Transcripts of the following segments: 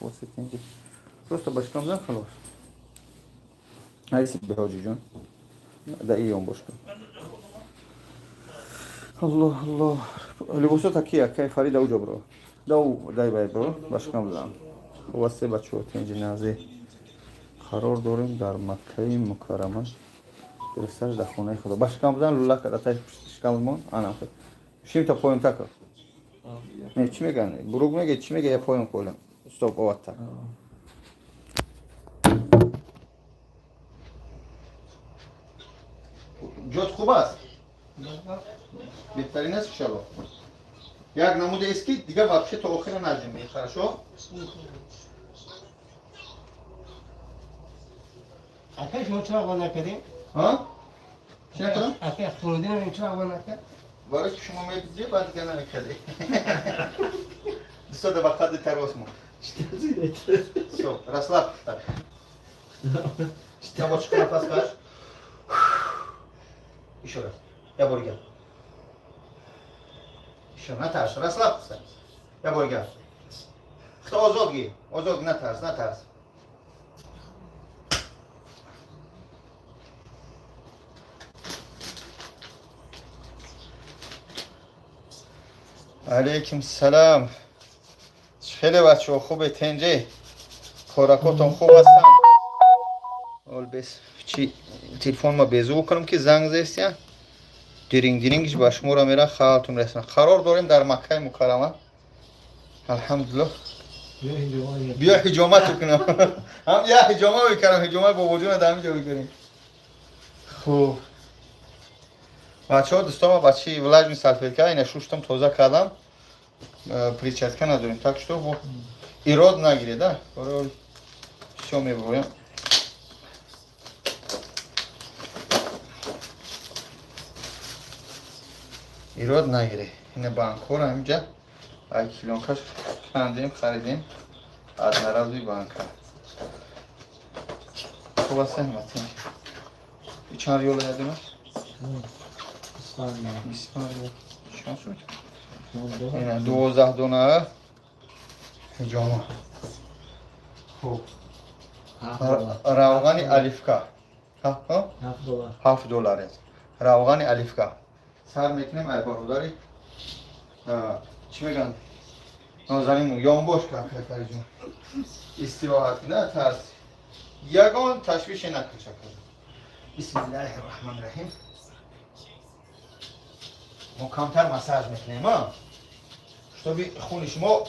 Хуб, просто ба шикам зан, халос. Айси беҳоҷиҷон, да иён бош кун. Аллоҳ, Аллоҳ. Либосо такия, кай Фарида уҷо бро. Дау дай бай бро, ба шикам зан. Хуб аст, бачаҳо, тинҷи назе. Қарор дорем дар Маккаи Мукаррама. Дурусташ дар хонаи Худо. Ба шикам зан, лула када тай шикаммон. Ана. Шим та поем така. Не, чӣ меган? Буруг меге, чӣ меге, я поем колем. Стоп, вот так. Ҷот хуб аст? Беҳтарин аст, иншалло. Як намуде аст, ки дигар вообще то охира наҷунбӣ, хорошо? Акай, шумо чаро ақбал накардем? Ҳа? Чӣ накардам? Акай Ахтаруддин чаро ақбал накард? Барои ки шумо медидӣ, баъд дигар намекардӣ. Дусода ба қадри таросмо. Всё, расслабь так. Я бор нафас каш. Ещё раз. Я бор дигар. Ещё, натарс, расслабься. Я бор дигар. Хто озод ги? Озод, натарс, натарс. Алейкум салам. Хеле бачаҳо хубе, тенҷе? Коракотон хуб ҳастанд? Ол бес чи телефон ма безу кунам, ки занг зестия. Диринг дирингиш ба шуморо мера халатун ресан. Қарор дорем дар Маккаи Мукаррама. Алҳамдулиллоҳ. Биё ҳиҷомат кунам. Ҳам я ҳиҷома мекардам, ҳиҷомаи бобоҷона дар ҳаминҷо мекунем. Хуб. Бачаҳо, дӯстома, бачаи влажный салфетка ина шуштам, тоза кардам. Перчатка надорем, так что ирод нагиред, да? Всё меброем. Ирод нагире. Ина банкҳоро ҳаминҷа ай килонкаш кандем, харидем. Одноразовый банка. Хуб аст, ҳаматин. Чанд риёл ядуна? 25 риёл. Чанд шуд? Ина 12 дона ҳиҷома. Хуб. Равғани оливка. 7 доллар аст. Равғани оливка. Сар мекунем ай бародари чӣ мегӯянд? Нозанин ёнбош кард, истироҳат на тарс. Ягон ташвише накун, шакар. Бисмиллаҳи раҳмони раҳим. Мо камтар массаж мекунем, а? Чтобы хуни шумо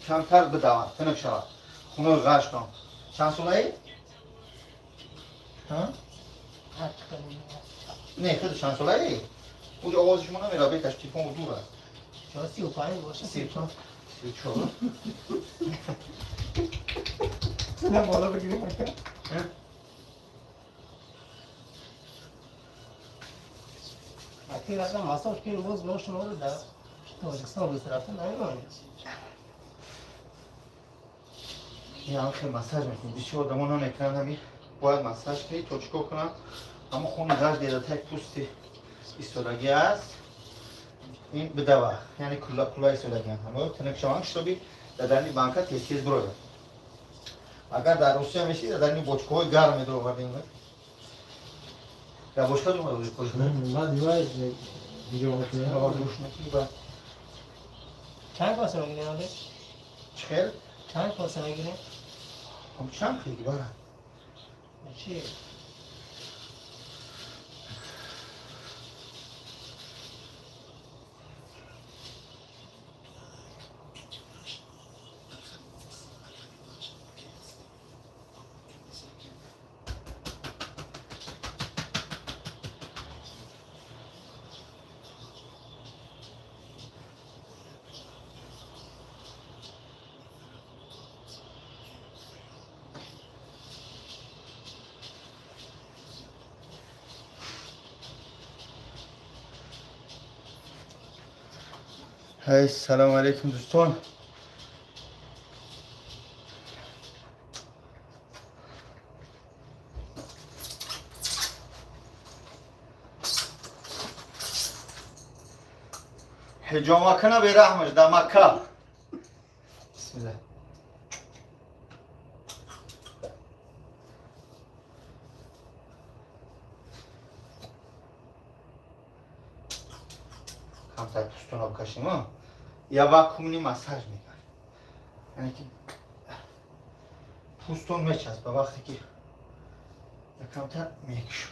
камтар бидавад, тунук шавад. Хунои ғарш кун. Чанд солаӣ? Не, худ чанд солаӣ? Уҷо овози шумо намера, бекаш телефон дур аст. 35 боша. 34. 34. Не, боло бигирем, ака. Аки рафтам массаж кунем, боз мо шуморо дар Тоҷикистон рӯз рафтан намемонем. Ям хел массаж мекунем. Бисёр одамо намекунанд ҳами. Бояд массаж кунӣ, то чӣ кор кунанд? Ҳамон хуни ғаш деда так пӯсти истодагӣ аст. Ин бидава, яъне кулла кулла истодагианд. Ҳамо тинак шаванд, чтобы дар дарни банка тез тез бирояд. Агар дар Русия мешид, дар дарни бочкаҳои гарм медаровардем. Дар бочка дуромада? Душ мекунӣ ба. Чанд коса мегирем, але? Чӣ хел? Чанд коса мегирем? Чанд хел бара? Чӣ? Ҳай, салому алейкум, дӯстон. Ҳиҷома кана бераҳмаш дар Макка. Бисмилла. Камтар пӯстона бикашем, я вакуумный массаж мекард, яъне ки пӯстон мечаспа, вақте ки камтар мекушоӣ.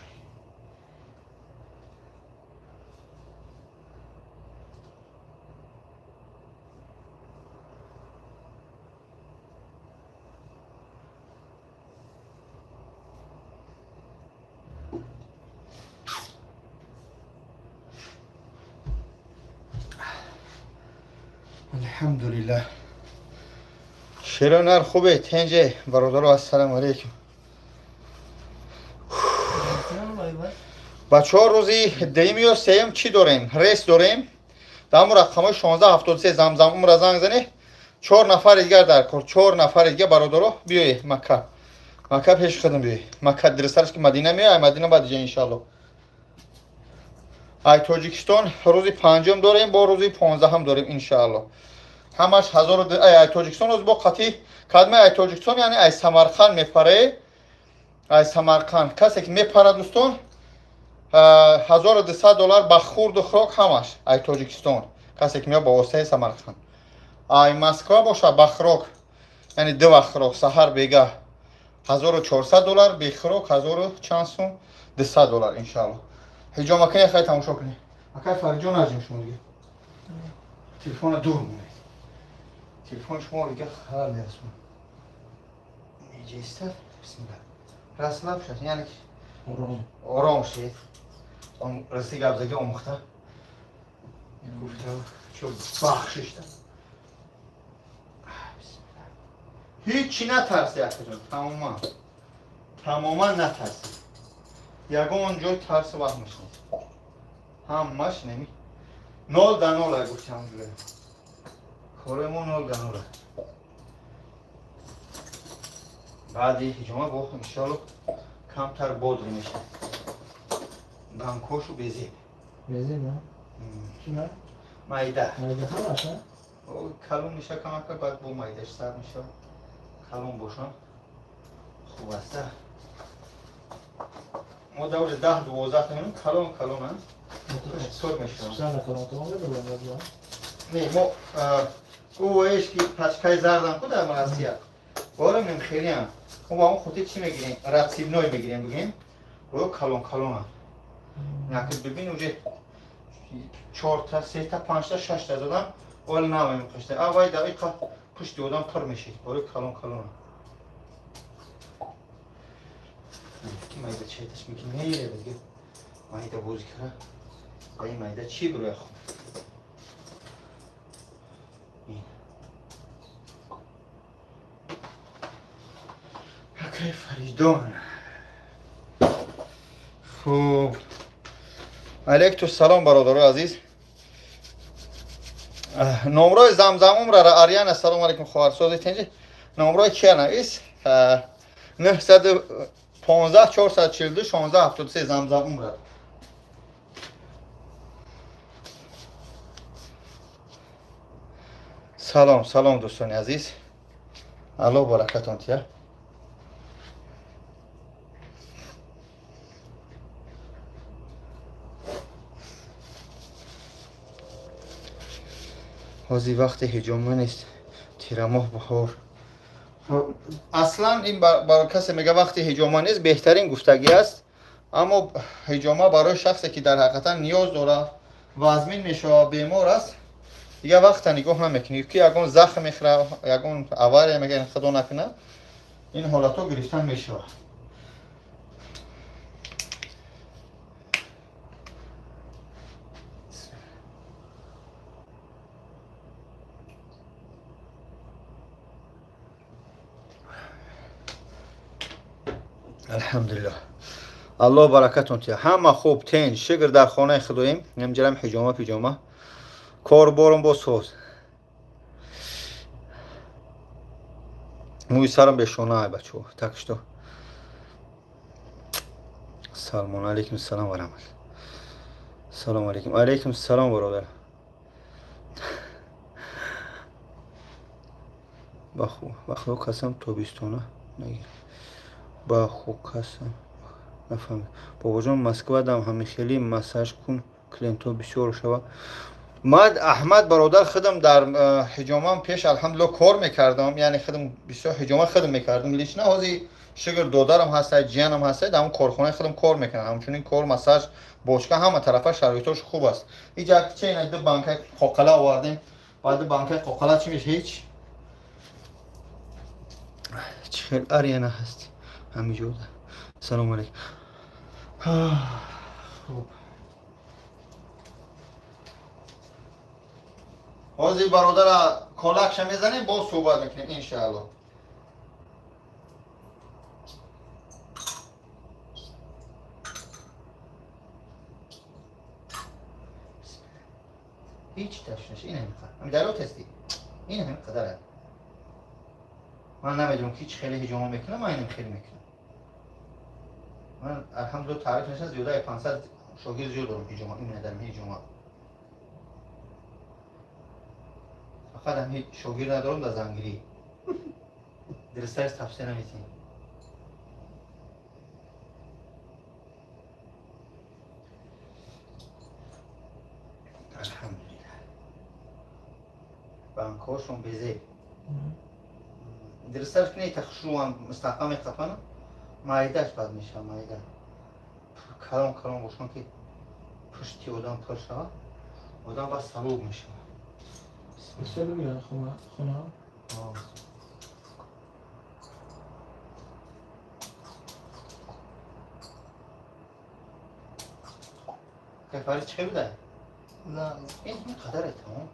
Алҳамдулиллаҳ, шеронар хубе, тенҷе, бародаро, ассалому алайкум. Бачаҳо, рӯзи дуюм ё сеюм чӣ дорем? Рейс дорем. Дар ҳамун рақамҳои 1673 Замзам умра занг занӣ. Чор нафари дигар дар кор, чор нафари дигар, бародаро, биёе Макка. Макка пеши худам биёе. Макка дирстараш ки Мадина меояй, Мадина баъд иҷа, иншалло. Ай Тоҷикистон рӯзи панҷум дорем, бо рӯзи 15-ҳам дорем, иншаалло. Ҳамаш ҳазору, ай Тоҷикистон рӯз бо қатъи кадме ай Тоҷикистон, яъне ай Самарқанд мепаре, ай Самарқанд касе ки мепарад, дӯстон, 1200 доллар ба хурду хӯрок ҳамаш. Ай Тоҷикистон касе ки меояд ба воситаи Самарқанд. Ай Москва боша, ба хӯрок, яъне ду вақт хӯрок, саҳар, бегаҳ, 1400 доллар, бехӯрок ҳазору чанд сум, 200 доллар, иншаалло. Ҳиҷома кунед, хай тамошо кунед. Акай Фаридҷон, наҷим, шумо дига телефона дур монед, телефони шумо дига халал мерасонад. Неҷеста, бисмилла, расслаб шад, яъне ором шед. Расти гап заги омӯхта гуфта чо бахшишта. Ҳичи натарси, акаҷон, тамоман, тамоман натарси, ягон ҷой тарсу ваҳмаш нест, ҳамаш неми нол да нол. Ай гуфти ҳамҷуре кори мо нол да нола. Баъди ҳиҷома бо иншоалло камтар бодр мешавад, банкошу безеб. Безеб, а? Майда. Майда ҳамаш, а? Калон меша камака, баъд бо майдаш сар мешавад. Калон бошам хуб аста. Мо даври 10-12 та калон калон сор мешавад. Специально калон калон медорам. Не, мо ӯ ки пачкаи зардам ку дар Россия борам хелиам. Мо ба он хути чӣ мегирем? Рассыпной мегирем, бигем, ӯ калон калонам. Наки бибин, уже чорта, сета, панҷта, шашта задам, оли навем қашта. Аввай дақиқа пушти одам пур мешид. Бори калон калонам. Ки майда четаш меки меире дига. Майда бозӣ кара. Ба ин майда чӣ бироя хун? Ин. Акай Фаридон. Хуб. Алейкум салом, бародарои азиз. Номрои Замзам умра. Аряна, салом алейкум, хоҳарсози, тинҷи. Номрои кия навис? 915 442 16 73 Замзам умра. Салом, салом, дӯстони азиз. Аллоҳ баракатон тия. Ҳозир вақти ҳиҷома нест, тирамоҳ, баҳор. Аслан ин бар касе мега вақти ҳиҷома нест, беҳтарин гуфтагӣ аст, аммо ҳиҷома барои шахсе ки дар ҳақиқатан ниёз дорад, вазмин мешавад, бемор аст, дигар вақта нигоҳ намекунӣ, ки ягон захм мехӯра, ягон авария мега, худо накунад, ин ҳолатҳо гирифтан мешавад. Алҳамдулиллоҳ, Аллоҳ баракатон тия. Ҳама хуб, тинҷ, шукр, дар хонаи худоем. Намҷарам, ҳиҷома пиҷома, корборум бо соз, мӯи сарам бешона, ай бачаҳо. Так что салмон, алейкум салом ва раҳмат. Салом алейкум, алейкум салом, бародар. Ба худо касам, тобистона нагир, ба ху касам, нафаҳмид. Бобоҷон, Москва дам ҳамин хели массаж кун, клиентҳо бисёр шава. Ман, Аҳмад бародар, худам дар ҳиҷомам пеш, алҳамдулилла, кор мекардам, яъне худам бисёр ҳиҷома худам мекардам лично. Ҳозир, шукр, додарам ҳаста, ҷиянам ҳаста, дар ҳамн корхонаи худам кор мекунам. Ҳамчунин кор, массаж, бочка, ҳама тарафа шароитош хуб аст. Иҷа ча ина ду банкаи қоқала овардем. Баъд ду банкаи қоқала чӣ меша? Ҳеч чӣ хел арияна ҳаст ҳамиҷода. Салому алейкум. Хуб, ҳозир бародара колакша мезанем, боз суҳбат мекунем, иншаалло. Ҳеҷ ташвиш, ин ҳамин қадар даро тести, ин ҳамин қадар. Ман намедонам, ки чӣ хеле ҳиҷома мекунам, ман инам хеле мекунам. Ман, алҳамдулилла, таъриф нешад, зиёдаи 500 шогирд зиёд дорам. Ҳиҷома именно дар ҳиҷома фақат ҳам ҳеҷ шогирд надорам дар зангирӣ. Дурустарш тавсия наметиҳем. Алҳамдулилла, банкҳошон безеб. Дурустарш ки не, хушрӯам, мустаҳкам меқафанам, майдаш бад мешавад. Майда калон калон бошон, ки пушти одам пур шавад, одам бас сабук мешавад. بسیار بگیرن خونه خونه. آه. کفاری چه بوده؟ نه. این قدره، تمام.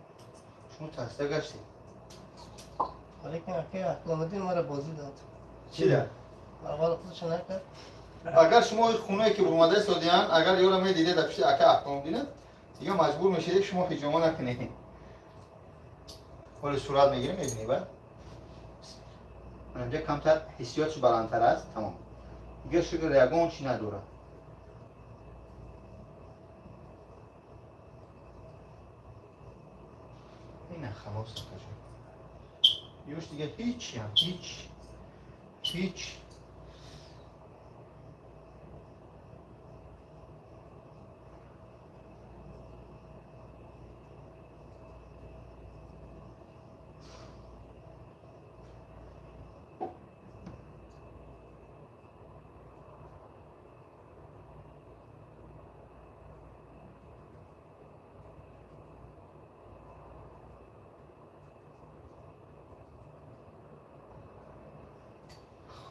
شما ترسیده گشتی. ولیکن اکه احکامالدین مرا بازی داد. چی ده؟ اول خودش نکرد. Агар шумо хунае ки бурмада истодиян, агар ёро медиде дар пишти ака Аҳкомдина, дига маҷбур мешиде, шумо ҳиҷома накунед. Ҳоли сурат мегирем, мебинӣ. Ба инҷа камтар ҳиссиётш баландтар аст, тамом. Дига, шукр, ягон чӣ надорад. Ина, халос, акаҷон. Ёш дига ҳеҷ, ҳеҷ, ҳеҷ.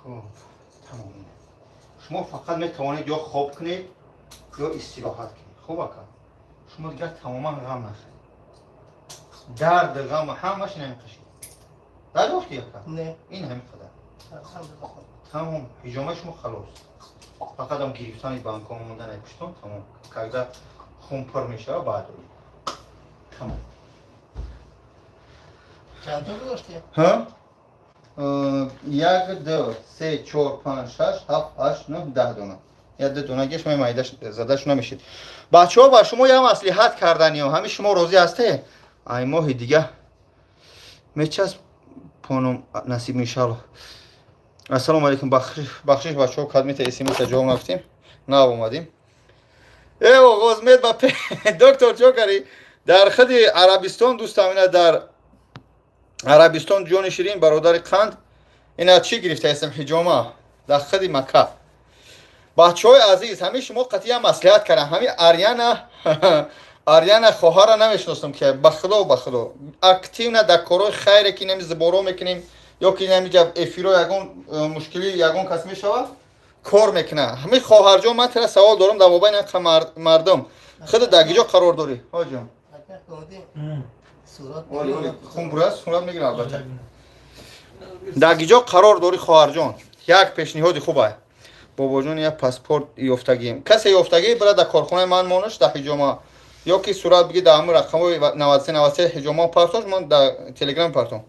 Хуб, тамом. Шумо фақат метавонед ё хоб кунед, ё истироҳат кунед. Хуб, ака, шумо дигар тамоман ғам нахӯред. Дард, ғам, ҳамаш ин ҳамин қашид. Дарёфти, ака? نه. Ин ҳамин қадар. الحمدلله. Тамом, ҳиҷомаи шумо халос. Фақат ам гирифтани банкҳо, мондани пуштон, тамом. Когда хун пур мешава, баъд тамом. چند تا گذاشتی؟ Ҳа? Як, ду, се, чор, панҷ, шаш, ҳафт, ҳашт, нӯҳ, 10 дона. Як ду донагиш ман майдаш задаш намешид. Бачаҳо, ба шумо як маслиҳат карданиём. Ҳамин шумо розӣ ҳасте? Ай моҳи дига мечасп понум, насиб, иншалло. Ассалому алайкум. Бахшиш, бачаҳо, кадмита смса ҷавоб нагуфтем, нав омадем. Э, оғозмед ба доктор чо карӣ? Дар худи Арабистон дӯстам, ина дар Арабистон, ҷони ширин, бародари қанд, ина чӣ гирифтаистам, ҳиҷома дар худи Макка. Бачаҳои азиз, ҳамин шумо қатъиян маслиҳат кардам. Ҳамин Аряна хоҳара намешиносам, ки ба худо, ба худо, активно дар корҳои хайре, ки нами зиборо мекунем, ё ки намиҷа эфиро ягон мушкилӣ ягон кас мешавад, кор мекунад. Ҳамин хоҳарҷон, ман тара савол дорам дар мобайни ин мардум. Худ дар киҷо қарор дорӣ, ҳоҷон? اکه احکامالدین صورت Хун бураст, сурат мегирам, албатта. Дар киҷо қарор дорӣ, хоҳарҷон? Як пешниҳоди хуб ай. Бобоҷон, як паспорт ёфтагием. Касе ёфтагӣ, бира дар корхонаи ман монаш, дар ҳиҷома, ё ки сурат бигӣ, дар ҳамин рақамҳои 93 93 ҳиҷома партош, ман дар телеграм партом.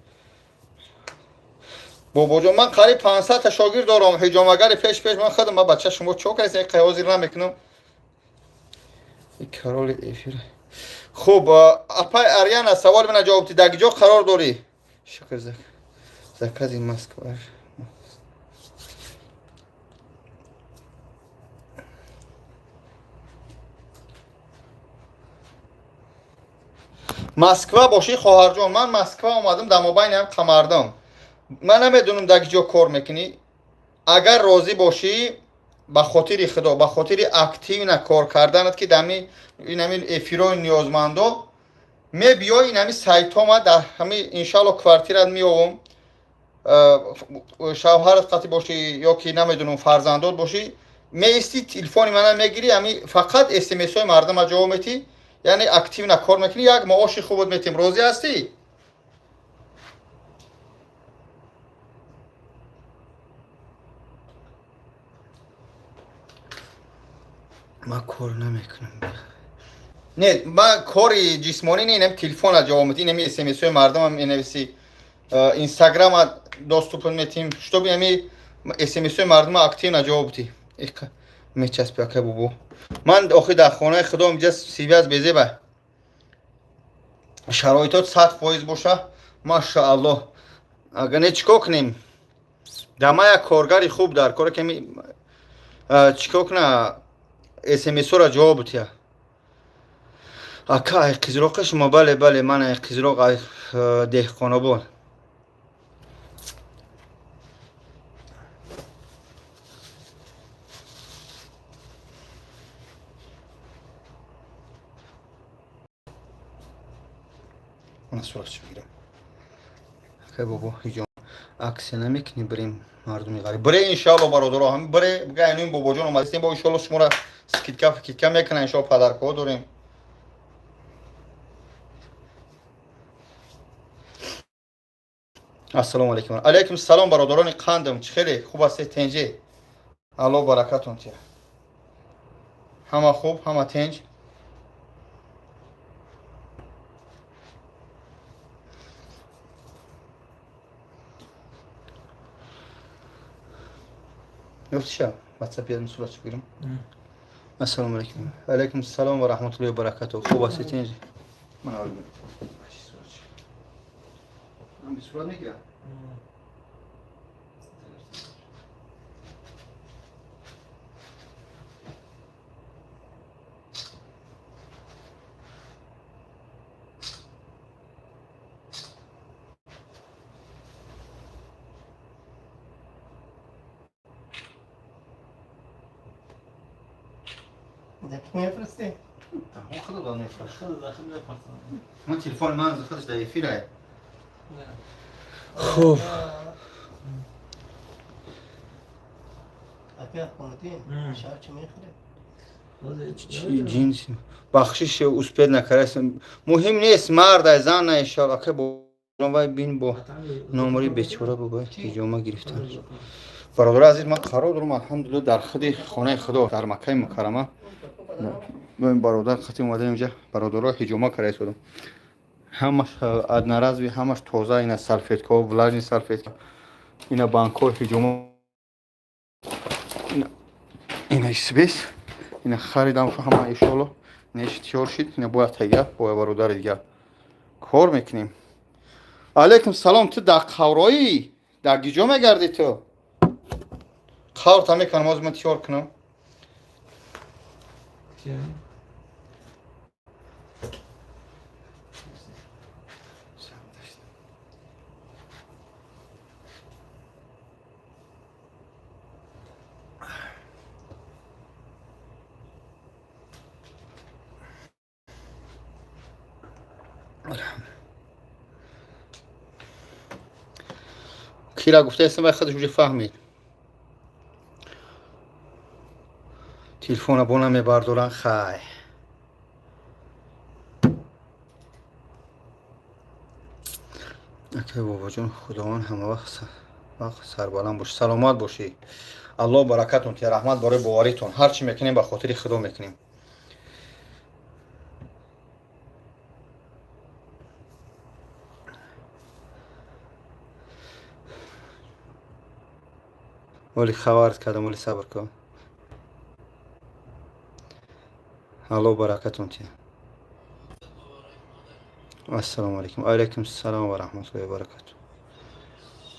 Бобоҷон, ман қариб 500 та шогирд дорам, ҳиҷомагари пеш пеш ман худам. Ма бача, шумо чо кардед? Ҳозир намекунам. Кароли эфир. Хуб, апай Аряна, саволи мана ҷавоб дид. Дар киҷо қарор дорӣ? Шукр, закази Москва. Москва бошӣ, хоҳарҷон, ман Москва омадам, дар мобайни ҳам қамардам. Ман намедонам, дар ки ҷо кор мекунӣ. Агар розӣ бошӣ, ба хотири Худо, ба хотири активно кор карданат, ки дами инами эфирои ниёзмандо мебиёй, инами сайтома дар ҳами, иншалло, квартират меовам. Шавҳарат қатӣ бошӣ ё ки намедонам, фарзандот бошӣ, меистӣ, телефони мана мегирӣ, ҳами фақат смсҳои мардума ҷавоб метӣ, яъне активно кор мекунӣ, як маоши хубот метем. Розӣ ҳастӣ? Ман кор намекунам. Не, ман кори ҷисмонӣ не, инам телефона ҷавоб метӣ, инами смсҳои мардумам менависӣ, инстаграма доступ метим, чтобы ами смсҳои мардума активно ҷавоб битӣ. Мечаспи, ака бобо. Ман охи дар хонаи худо инҷа связь безеба. Шароитот 100% боша, машааллоҳ. Агар не, чикор кунем? Дар ман як коргари хуб дар кора, ки чикор куна, смсҳоро ҷавоб бития. Ака, ай Қизроқи шумо? Бале, бале, ман ай Қизроқ, ай Деҳқонобод. Мана суратчи бигирам. Акай бобо, ҳиҷом аксия намекунӣ, бирем мардуми ғариб? Бире, иншоалло, бародаро, ҳами бире, бигӯ, айнуи бобоҷон омадистем, бо иншоалло шуморо скидка фикидка мекунан, иншоалло, подаркаҳо дорем. Ассалому алайкум. Алайкум салом, бародарони қандам, чӣ хеле хуб ҳастед, тенҷе? Алло баракатон тия. Ҳама хуб, ҳама тенҷ. Ёфтиша? WhatsApp ядим, суратчи бигирам. Ассалому алайкум. Алайкум салом ва раҳматуллоҳи ва баракатуҳ. Хуб ҳастед, тенҷ? Ман аввал суратчи. Ман бисурат мегирам. Мефирстӣ? Худо мефирстад. Ман телефони ман худаш дар эфир. Хуб. Ака хонатин, шаҳр чӣ мехӯред? Чӣ ҷинс? Бахшиш, успеть накардам. Муҳим нест, мард ай, зан ай, иншоалло. Ака вай бин, бо номари бечора бобай ҳиҷома гирифтан. Бародари азиз, ман қарор дорам, алҳамдулилла, дар худи хонаи Худо, дар Маккаи Мукаррама. Бародар қати омадаем инҷа, бародаро ҳиҷома карда истодам. Ҳамаш одноразовый, ҳамаш тоза, ина салфеткаҳо, влажный салфетка, ина банкҳо ҳиҷома, ина исбес, ина харидам ҳама, иншоалло, инаш тиёр шид, ина бояд тайя, бояд бародари дигар кор мекунем. Алайкум салом, ту дар қавроӣ, дар гиҷо мегардӣ ту? Қаврта мекунам, ҳозир ман тиёр кунам. Кира гуфтаистам, вай худаш уже фаҳмид. Телефона бо намебардоранд, хай. Акай бобоҷон, Худованд ҳама вақт сарбаланд бошӣ, саломат бошӣ. Аллоҳ баракатон тия, раҳмат барои боваритон. Ҳар чӣ мекунем, ба хотири Худо мекунем. Вале хабарт кардам, вале сабр кун. Аллоҳ баракатон тия. Ассалому алайкум. Алайкум салом ва раҳматуллоҳи ва баракатуҳ.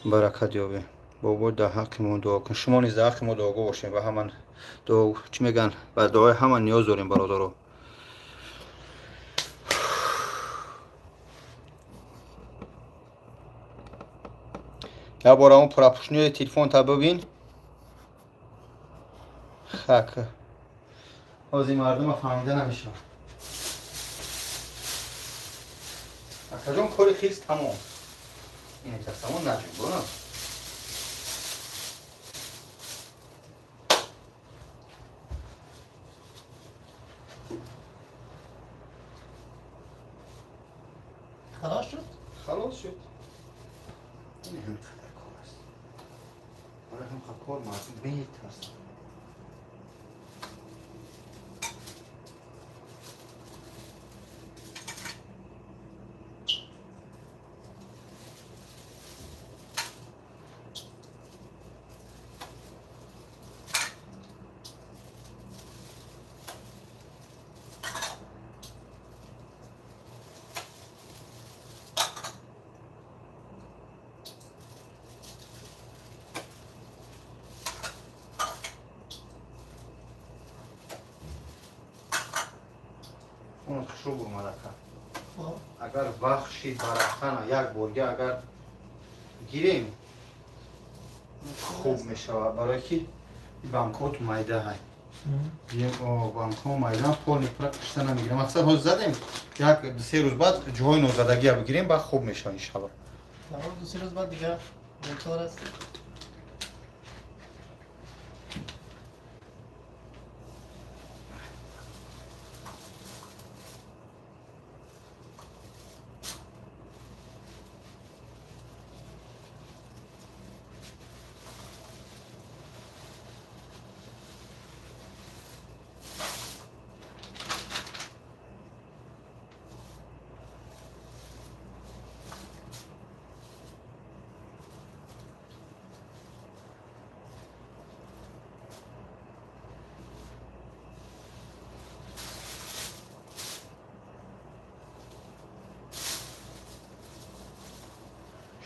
Баракат ёбе. Бобо, дар ҳаққи мо дуо кун. Шумо низ дар ҳаққи мо дуогӯ бошем ва ҳама дуо чӣ мегӯянд? Ба дуои ҳама ниёз дорем, бародаро. Як бор ҳамон пропушниёи телефонта бибин. Хак. Ҳозир мардума фаҳмида намешавад. Акаҷон, кори хис тамом. Ин тасамон наҷуб. خلاص شد؟ خلاص شد. این هم خطر کار است. برای هم کار مردم میترسن. Хунат хушрӯ бурмад, ака. Агар вақт шид ба рафтана, як борга агар гирем, хуб мешавад, барое ки банкот майда ҳай. Банкҳо майда, полный пура кишта намегирем. Мақсад, ҳозир задем, як се рӯз баъд ҷоҳои нозадагия бигирем, баъд хуб мешавад, иншалло. 2-3 рӯз баъд дигар мумкин аст.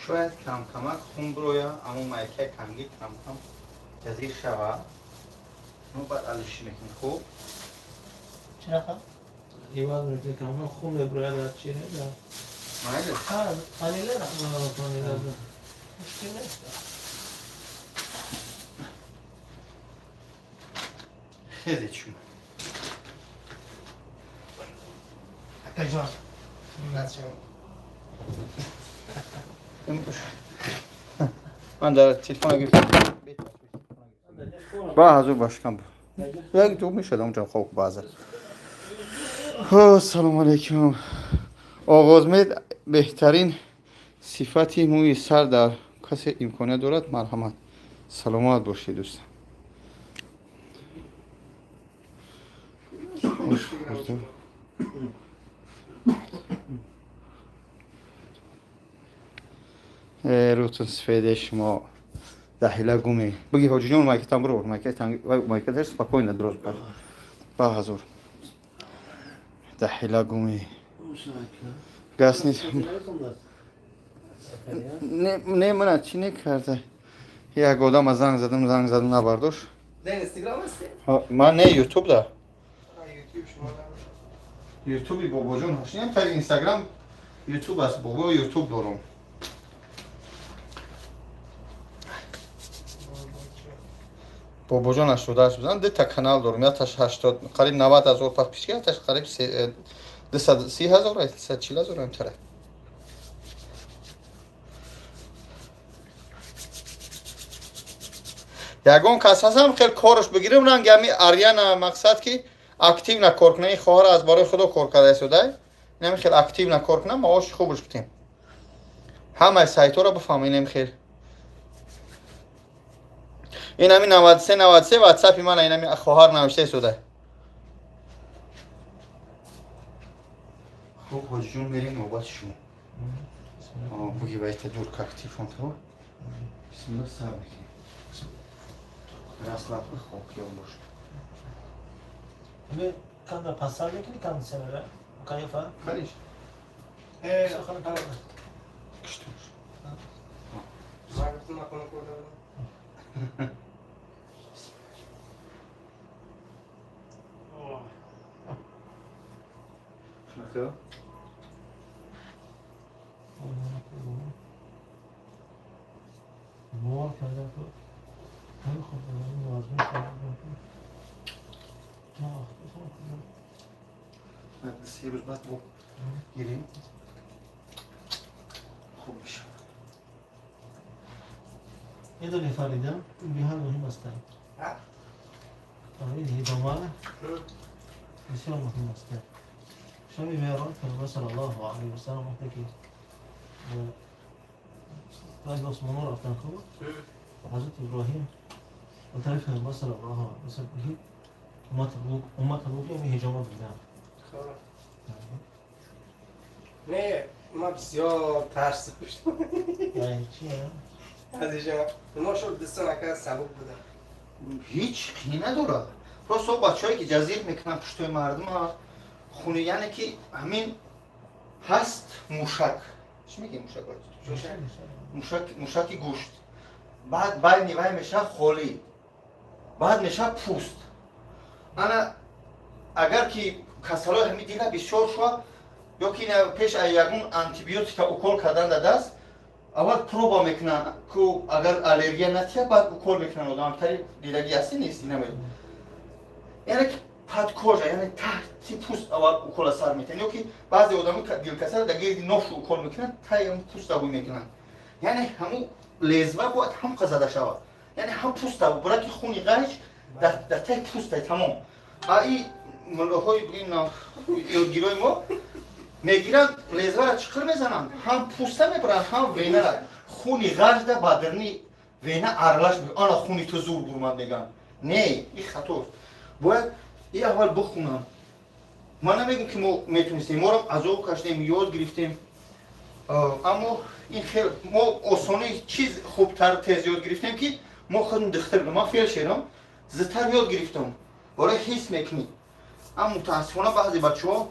Шояд камкамак хун бироя, аммо майкаи тангӣ камкам ҷазир шава. Ну, баъд алиши мекунем, хуб? Чӣ рақам? Иваз мекунем, камкам хун мебирояд дар чи не? Дар Майли? Панелера? Панелера. Мушкил нест. Хеле чун. Акаҷон, шумо. Ман дар телефон гирифтам. Ба ҳазур башкам. Як ду мешад онҷо хок баъза. Ассалому алайкум. Оғозмед беҳтарин сифати мӯи сар дар касе имконият дорад, марҳамат. Саломат бошед, дӯстам. Рӯтун сифеде шумо даҳила гуме. Буги, ҳоҷиҷон, майкатан буро, майкаташ спокойно дроз бар. Ба ҳазур. Даҳила гуме. Гас нест. Не, не, мана чӣ некарда? Як одама занг задам, занг задам, набардошт. Дар Инстаграм ҳастед? Ман не, Ютуб да. Ютуб шумо Ютуби бобоҷон ҳошиям, тари Инстаграм Ютуб аст, бобо Ютуб дорум. Бобоҷон 88 бизан, дута канал дорум, якташ 80, қариб 90 ҳазор подписчик, якташ қариб 230 ҳазор, 340 ҳазор ҳамтара. Ягон кас ҳастам, хел корш бигирем, ранги ҳами Арьяна, мақсад ки активно кор кунад. Ин хоҳар аз барои худо кор карда истода, инами хел активно кор кунам, маоши хубш битем, ҳамаи сайтҳоро бифаҳм. Инам хел, инами 93 93 ватсапи мана, инами хоҳар навишта истода. Хуб, ҳоҷиҷон, мерем, навбати шумо. Буги, байта дур как телефон то. Бисмилла, сар мекунем. Расслаб, хоб киён бош. Камера пасар мекунӣ, кондиционера? Кайфа? Конечно. Сухан. Кишти бош. Ман хона кор. Шунака? کار کردم تو خیلی خوب بودم آزمون کردم تو 3 рӯз баъд бо гирем, хуб мешавад. میدونی فریدم این بی‌حد مهم است. این هدامه بسیار مهم است. شبی معراج پیامبر صلی الله علیه و سلم وقتی که بعد آسمان ها رفتن، خوب حضرت ابراهیم و طرف پیامبر صلی الله علیه و سلم اومد بود که حجامه بودن. نه، ما بسیار ترس داشتم. یعنی چیه؟ از اینجا ما شد دستان اکر سبک بودم. ҳеҷ қӣ надорад. Просто бачаҳое ки ҷазир мекунанд пуштои мардума хуни, яъне ки ҳамин ҳаст мушак, чӣ мегӯем, мушак, мушак, мушаки гӯшт, баъд байни вай мешавад холӣ, баъд мешавад пӯст. Ана агар ки касалои ҳамин дила бисёр шавад ё ки пеш аз ягон антибиотика укол кардан дар даст аввал проба мекунанд, ку агар аллергия натия, баъд укол мекунанд одам. Тари дидагӣ ҳасти, нести, намедонам. Яъне ки под кожа, яъне таҳти пӯст аввал укола сар метиҳанд, ё ки баъзе одамо дилкасара дар гирди нофшу укол мекунанд, таи ҳамун пӯста ҳуй мекунанд. Яъне ҳамун лезва бояд ҳамқа зада шавад, яъне ҳам пӯста бура ки хуни ғайш дар таи пӯстай, тамом. А и муллоҳои бигем ёдгирои мо мегиранд, лезвара чиқир мезананд, ҳам пӯста мебаранд, ҳам венара, хуни ғажда ба дарни вена аралаш, ана хуни ту зур бурмад мегӯянд. Не, и хатост. Бояд и аввал бихунам. Ман намегӯм ки мо метонистем, морам азоб кашидем, ёд гирифтем, аммо ин хел мо осонӣ чиз хубтар тез ёд гирифтем, ки мо худм духтар будем. Ман фелшерам, зудтар ёд гирифтам, бораи ҳис мекунӣ. Аммо мутаассифона баъзе бачаҳо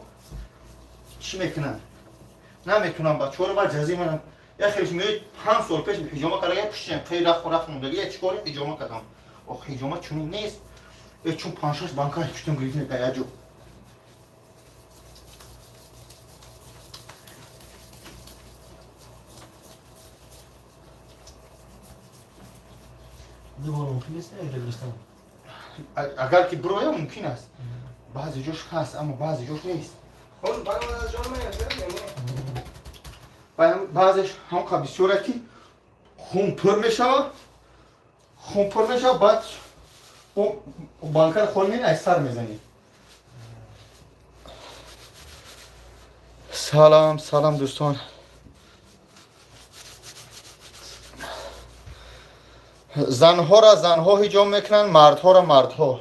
чӣ мекунанд, наметунам бачаҳоро ба ҷазир манам. Як хелеш меояд, 5 сол пеш ҳиҷома карда, як пуштиам хеле раху рахт мондаги, як чикори ҳиҷома кардам. Ох, ҳиҷома чунин нест. Чун панҷ-шаш банка пуштам гирифтем дар як ҷо. Дубора мумкин нест гирифтан? Агар ки бироя, мумкин аст. Баъзе ҷош ҳаст, аммо баъзе ҷош нест. خون برای از جان من Баъзеш ҳамқа бисёре ки хун пур мешавад, хун пур мешавад, баъд банкаро хол мени, аз сар мезанӣ. Салам, салам, дӯстон. Занҳоро занҳо ҳиҷом мекунанд, мардҳоро мардҳо.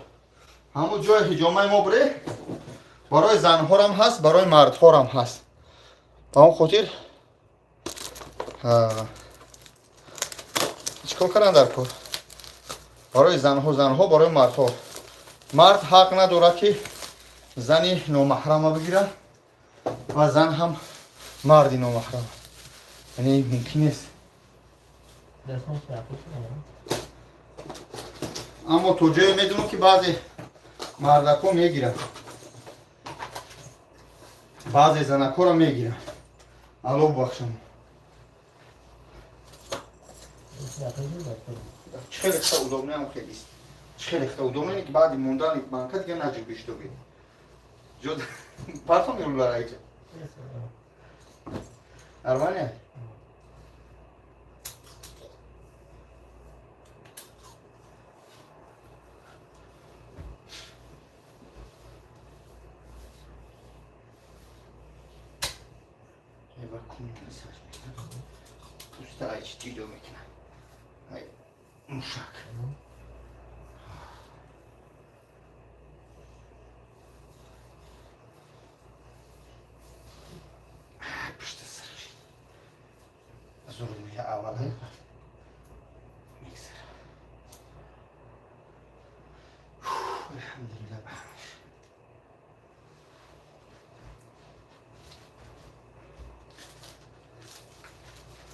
Ҳамун ҷои ҳиҷомаи мо бире, барои занҳорам ҳаст, барои мардҳорам ҳаст. Ба он хотир чӣ кор кардан дар кор? Барои занҳо занҳо, барои мардҳо мард. Ҳақ надорад ки зани номаҳрама бигирад ва зан ҳам марди номаҳрама, яъне мумкин нест. Дастон تعقیب کنم. Аммо то ҷое медонам, ки баъзе мардакҳо мегиранд, баъзе занакҳоро мегиранд, Алло бубахшам. تعقیب کنم. Чӣ хеле хта удобно, ам хелист, чӣ хеле хта удобно, ки баъди мондани банка дига наҷиб биштоби ҷо партом мерулара иҷа. Нормально. Эва кун сар пуста ай чи ҷидо мекунад, ай мушак. Пушта сар зур мея, аввал миксер. Алҳамдулилла, ба ҳамаш.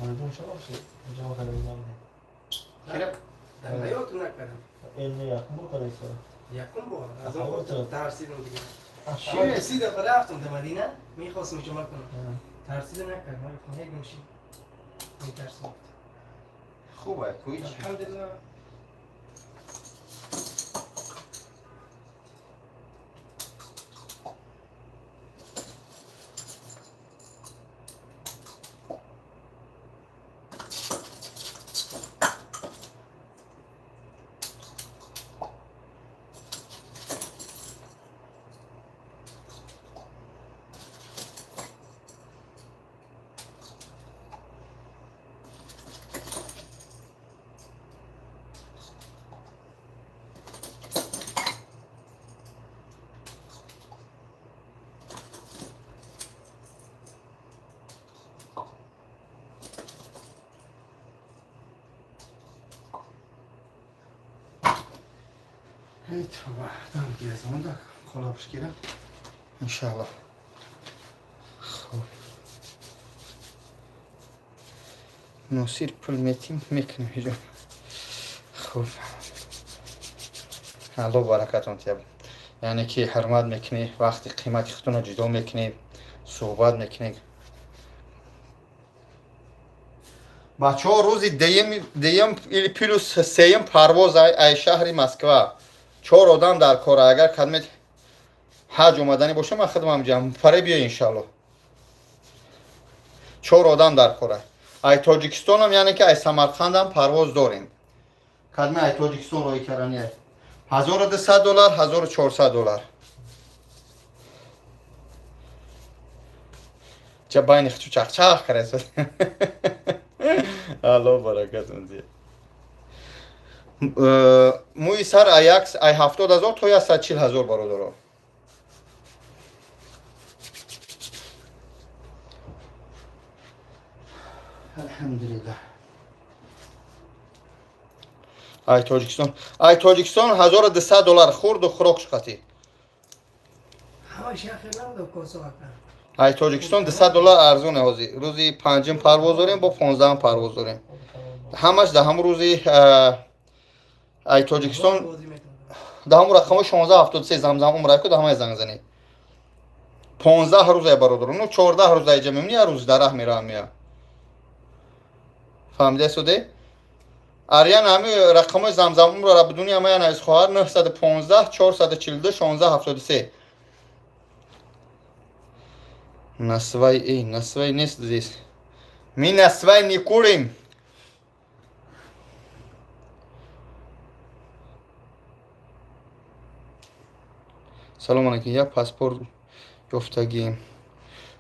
آرزون چرا شد؟ جمع کرده بودم. خیلی در حیات نکردم. این یکم بار کرده سر. یکم بار از آها، آن تو. ترسیدم دیگه. چیه؟ 30 دفعه رفتم در مدینه، میخواستم جمع کنم، ترسیدم نکردم. من گفتم یک میشی میترسیم. Хуб, куич. Алҳамдулиллаҳ. Эй, тавба, дам гирезонда, қолабш гирам. Иншаллоҳ. Хуб. Носир пул метим, мекунем ҳиҷоб. Хуб. Аллоҳ баракатон тияб. Яъне ки ҳурмат мекунӣ, вақти қимати худтонро ҷудо мекунӣ, суҳбат мекунӣ. Бачаҳо, рӯзи деюм или плюс сеюм парвоз ай шаҳри Москва. Чор одам дар кора. Агар кадмет ҳаҷ омаданӣ боша, ман худам ҷамъ фаре биё, иншаллоҳ. Чор одам дар кора. Ай Тоҷикистонам, яъне ки ай Самарқандам парвоз дорем. Кадме ай Тоҷикистон роҳи карани ай. 1200 доллар, 1400 доллар. Ча байни хчу чахчах карасад. Аллоҳ баракатон диҳад. Мӯи сар ай 70 000 то 140 000, бародаро. Алҳамдулиллаҳ. Ай Тоҷикистон, ай Тоҷикистон 1200 доллар, хурду хӯрок шуқатӣ. Ҳамаш яхе набуда косо ака. Ай Тоҷикистон 200 доллар арзоне. Ҳозир рӯзи панҷум парвоз дорем, бо 15-ам парвоз дорем. Ҳамаш дар ҳамун рӯзи ай Тоҷикистон. Бозӣ метавонад. Дар ҳамун рақамҳои 1673 замзам умраку дар ҳамаи занг занед. 15 рӯзае, бародаро, ну, 14 рӯза иҷа мемонӣ, як рӯз дар раҳ меравам мея. Фаҳмида суде? Арян, ҳами рақамҳои замзам умрара бидуни ҳамая навис, хоҳар: 915 442 16 73. Насвай, эй, насвай нест здесь. Мы насвай не курим. Салом алейкум, я паспорт ёфтагием.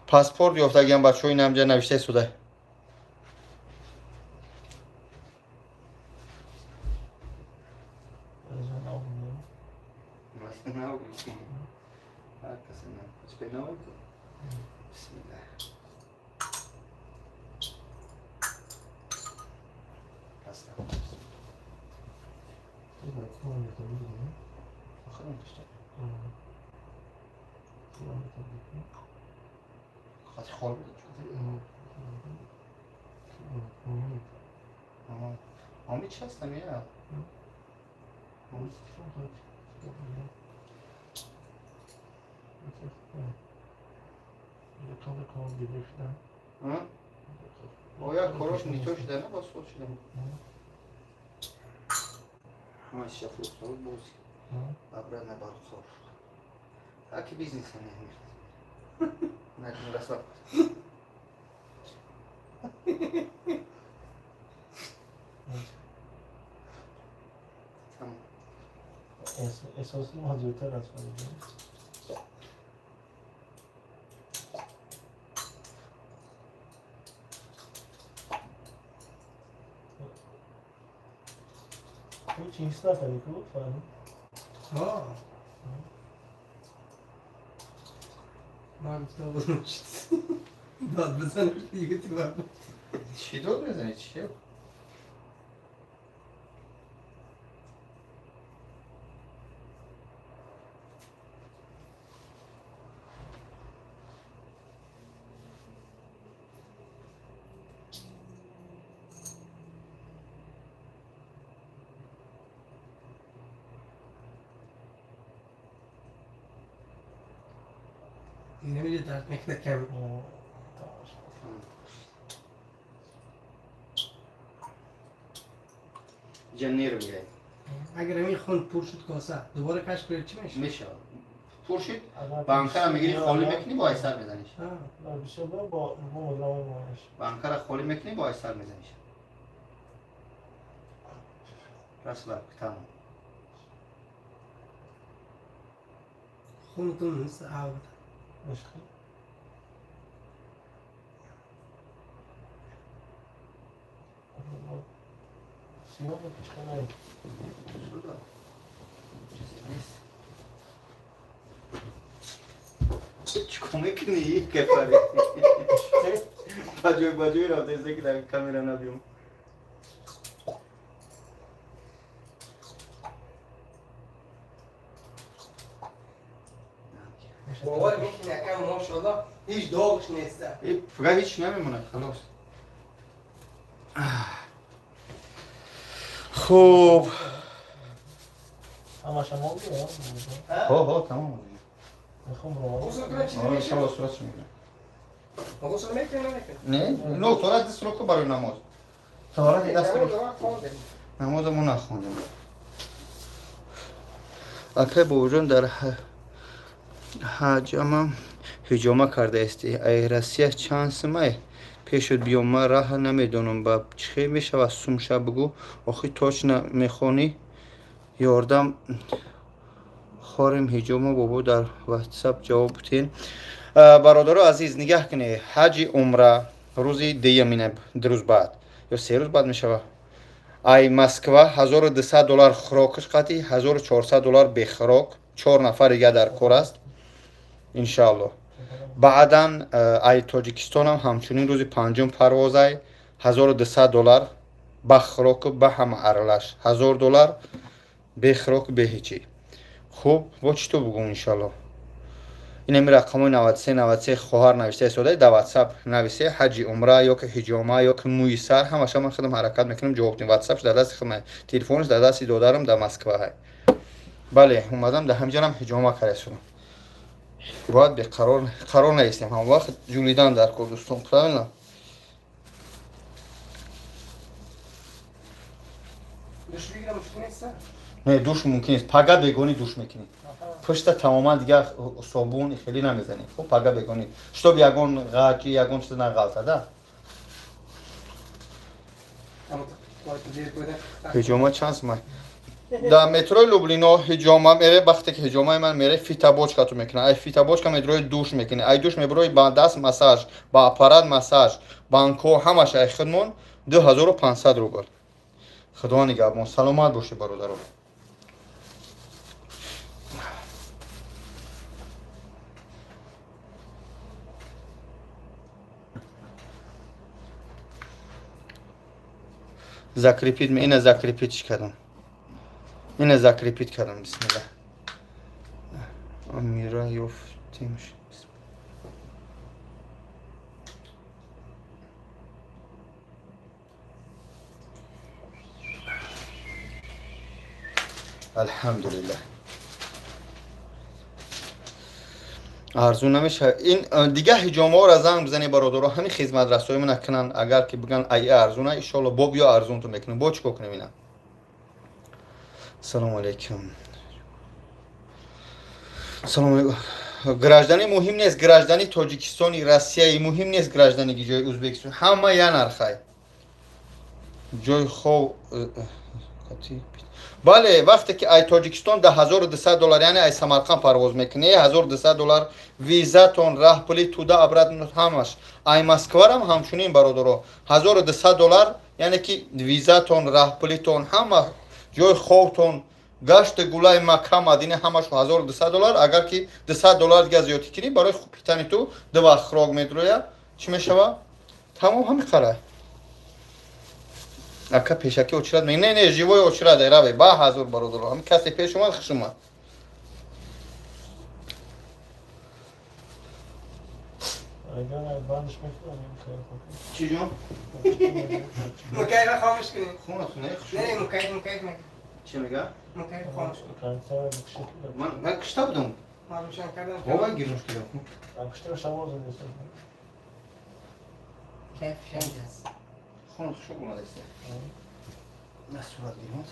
Паспорт ёфтагиам, бачаҳо, инамҷа навиштаи суда. از اون آب می‌دم. Бисмиллаҳ. یه باید کنم یه تا بگیریم. آه. یه تا بگیریم. آه. Ҳамин чи ҳастам я? یه تا بکنم دیده شدم. Оя корош нито шуда, на бас шуда. Ҳамаш шафлуқсол боз. Обратно барқор. Аки бизнеса не. На расват. Тамом. احساسی ما زودتر از فهمیدیم. تو چیز نکردی کو فهمی؟ ها. من گفتم بودم چیز. داد بزنم دیگه تو بر. Чӣ дод мезанӣ? Чӣ? دیگه نمیده درد میکنه کم. آه، تمام شد. Иҷа нерв Агар ҳамин хун пур шуд коса, дубора каш кунед чӣ мешавад? Мешавад. Пур шуд, банкара мегирӣ, холӣ мекунӣ, бо айсар мезаниш. Банкара холӣ мекунӣ, бо айсар мезаниш. Расла, тамом. Хунтон мисли абр. Чикор мекунӣ, кефари? Ба ҷой ба ҷой рафта, ки дар камера набиём. Бовар мекунӣ, ака, мошаллоҳ, ҳеҷ доғш нест. Фақат ҳеҷ намемонад, халос. Хуб. Ҳо, ҳо, тамом. Сурат мекунам. Ғусл мекунӣ, намекунӣ? Не, но таҳорат дастро ку барои намоз. Таҳорати дастро намозамо нахондем. Акай бобоҷон, дар ҳаҷамам ҳиҷома кардаисти. Ай Россия чанд сумай пешуд биём, ман раҳа намедонам, ба чӣ мешавад сумша бугӯ. Охи точно мехонӣ, ёрдам хорем ҳиҷома, бобо, дар ватсап ҷавоб бутен. Бародаро азиз, нигаҳ кунед, ҳаҷи умра рӯзи дуюмина, 2 рӯз баъд ё 3 рӯз баъд мешавад. Ай Москва 1200 доллар хӯрокаш қатъи, 1400 доллар бехӯрок, чор нафар дига дар кор аст, иншааллоҳ. Баъдан ай Тоҷикистонам ҳамчунин рӯзи панҷум парвозай, 1200 доллар ба хӯроку ба ҳама аралаш, 1000 доллар бехӯроку беҳечӣ. Хуб, бо чӣ то бугум, иншаллоҳ. Инами рақамҳои 93 93 хоҳар нависта истода, дар ватсап нависе, ҳаҷи умра ё ки ҳиҷома ё ки мӯи сар, ҳамаша ман худам ҳаракат мекунам ҷавоб дим. Ватсапш дар дасти худам, телефонш дар дасти додарам дар Москва ҳай. Бале, омадам, дар ҳамҷарам ҳиҷома карда. Бояд беқарор қарор наистем, ҳам вақт ҷулидан дар кор, дӯстон, правильно? Душ бигирам мушкил нест? Не, душ мумкин нест. Пага бегонӣ душ мекунӣ. Пушта тамоман дигар собун хеле намезанӣ. Хуб, пага бегонӣ, чтоб ягон ғаки, ягон чиз нағалтада. Ҳиҷома чанд сумай? Дар метрои Люблино ҳиҷома мере, вақте ки ҳиҷомаи ман мере, фитобочкату мекунад. Ай фитобочка медрои душ мекунӣ, ай душ меброи, ба даст массаж, ба аппарат массаж, банко, ҳамаш ай худмон 2500 рубл. Худо нигаҳбон, саломат бошед, бародаро. Закрепить, ина закрепить кардам, ина закрепить кардам. Бисмилла, амира ёфтемш. Алҳамдулиллаҳ, арзун намешавад ин. Дигар ҳиҷомаҳоро занг бизанед, бародаро, ҳамин хизматрасоӣ накунанд. Агар ки бигӯянд ай арзуна, иншоалло, бо биё арзунтон мекунем. Бо чӣ кор кунем ина? Салому алейкум. Салому алейкум. Граждани муҳим нест, граждани Тоҷикистони, Россияи муҳим нест, граждани ҷои Ӯзбекистон, ҳама я нархай. Ҷои хов бале, вақте ки ай Тоҷикистон да 1200 доллар, яъне ай Самарқанд парвоз мекунӣ, 1200 доллар визатон, раҳпули туда, обратно, ҳамаш. Ай Москварам ҳамчунин, бародаро, 1200 доллар, яъне ки визатон, раҳпулитон, ҳама ҷои ховтон, гашти гулаи Макка, Мадина, ҳамаш 1200 доллар. Агар ки 200 доллар дига зиёдтӣ кунӣ, барои питани ту ду вақт хӯрок медроя, чӣ мешава, тамом, ҳами қарай. Ака, пешакӣ очират? Не, не, живой очират раве ба ҳазур, бародаро. Ҳами касе пеш омад, хуш омад. Чӣ ҷон? Мукайф хомӯш кунед. Хонатон хуш. Не, мукайф, мукайф мега. Чӣ мега? Мукайф хомӯш кун. Ман кишта будам. Ман рӯшан кардам. Вова гирнуш кардам. Кайф шанҷ аст. Хона хуш омадаст. Сурат гирмад.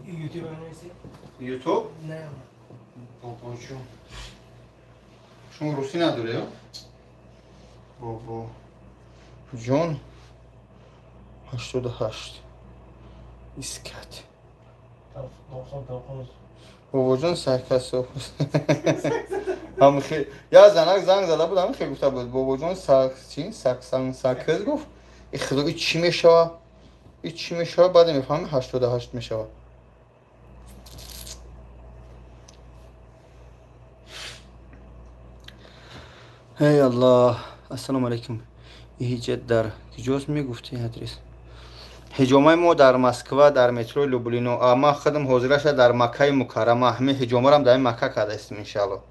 Ютуб менависӣ? Ютуб? Не. Бобоҷон. Шумо русӣ надоред, ё? Бобо. Ҷон 88. Искать. Бобоҷон саркасо. Ҳамхе я занак занг зада буд, ҳамхе гуфта буд. Бобоҷон сак чи? Саксан сакиз гуфт. И худо, и чӣ мешава? И чӣ мешава? Баъд мефаҳмем 88 мешава. Эй Аллоҳ, ассалому алайкум. Ҳиҷат дар куҷост мегуфтӣ адрес? Ҳиҷомаи мо дар Москва, дар метрои Люблино. Ман худам ҳозираша дар Маккаи Мукаррама. Ҳамин ҳиҷомарам дар ин Макка кардаистем, иншаалло.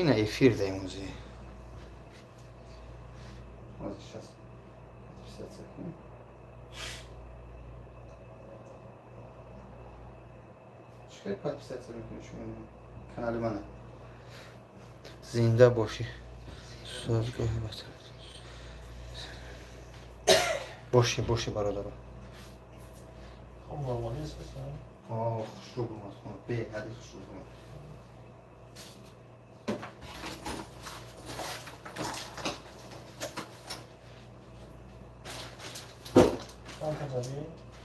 Ина эфир даем ози. Сейчас подписаться. Чӣ подписаться мекунӣ шумо канали мана? Зинда бошӣ. Созгоҳи ватан. Боши, боши, бародаро. Хушрӯ бумад, беҳади хушрӯ бумад.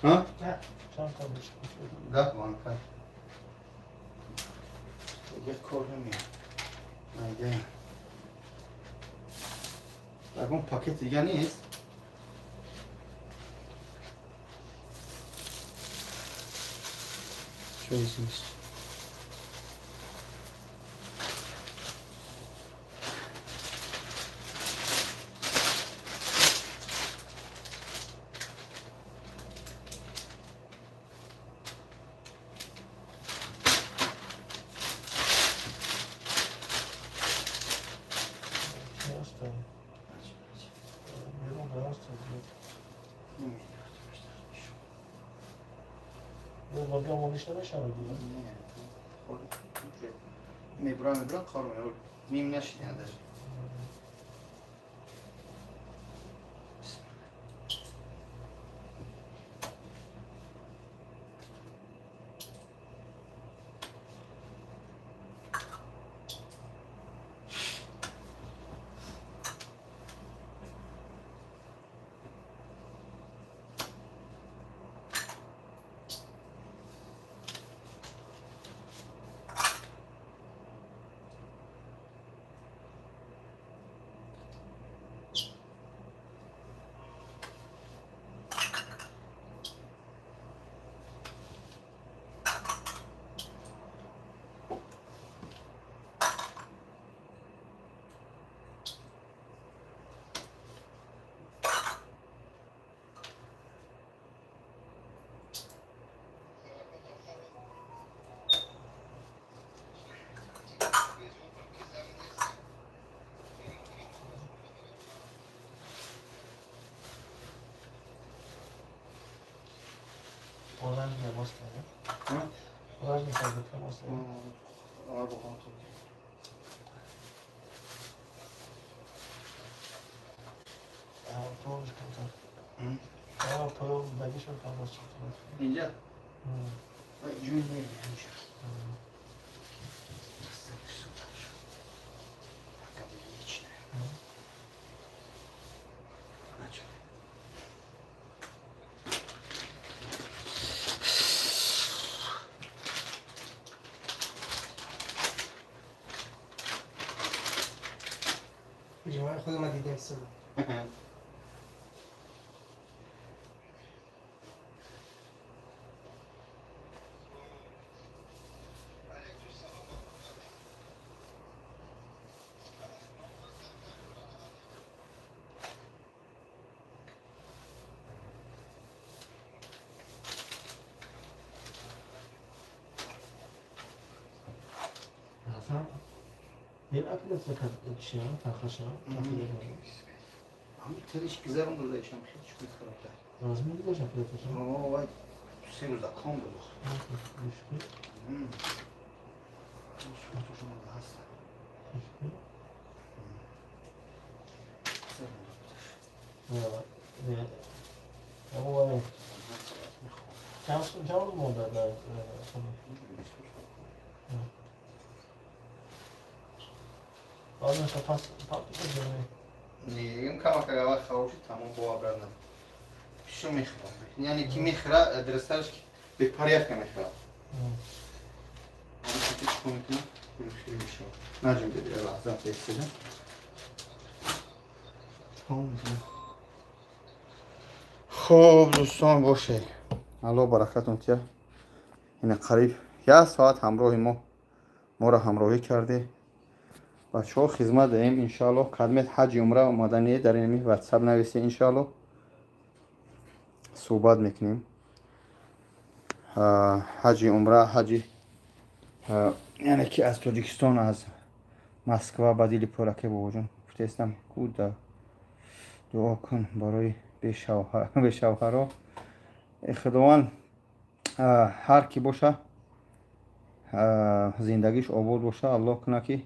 Ҳа? 10 банка. Дигар кор намеяд. Майда. Ягон пакет дига нест? Чизе нест. Мебурам, мебурам, кор мебурам. Ним нашидан даже. Инҷа? Ҷӯй инҷа. Худи ма дидем сина. Ҳамин тириш гузарон додаишам, хеле чӣ хароб. Се рӯза ком буд. Камак хароб шуд, тамом, бо обратно шо мехӯрам. Яъне ки мехӯра, дурустараш бепорядка мехӯра. Чикор мекунам? Наҷум, лаҳза бесида. Хуб, дӯстон, боше, Аллоҳ баракатон тия. Ина қариб як соат ҳамроҳи мо, моро ҳамроҳӣ карде. Бачаҳо, хизмат даем, иншоаллоҳ. Кадмет ҳаҷи умра омадание, дар инами ватсап нависе, иншоаллоҳ суҳбат мекунем. Ҳаҷи умра, ҳаҷи, яъне ки аз Тоҷикистон, аз Москва ба дили пораке. Бобоҷон, гуфтаистам ку, дуо кун барои бешавҳаро. Худованд ҳар ки боша, зиндагиш обод боша. Аллоҳ куна, ки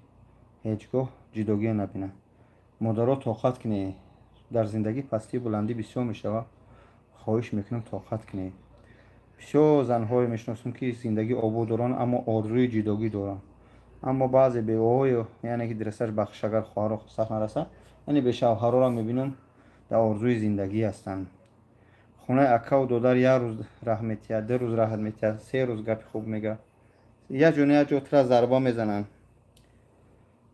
ҳеҷ гоҳ ҷудогия набинад. Модаро, тоқат кунед. Дар зиндагӣ пастию баландӣ бисёр мешавад. Хоҳиш мекунам, тоқат кунед. Бисёр занҳое мешиносам, ки зиндагӣ обод доранд, аммо орзуи ҷудогӣ доранд. Аммо баъзе беваҳое, яъне ки дирасташ бахшиш, агар хоҳаро сахт нарасад, яъне бешавҳароро мебинам, дар орзуи зиндагӣ ҳастанд. Хонаи акаву додар як рӯз раҳ метиҳад, 2 рӯз раҳат метиҳад, 3 рӯз гапи хуб мега, як ҷо, як ҷо тра зарба мезананд.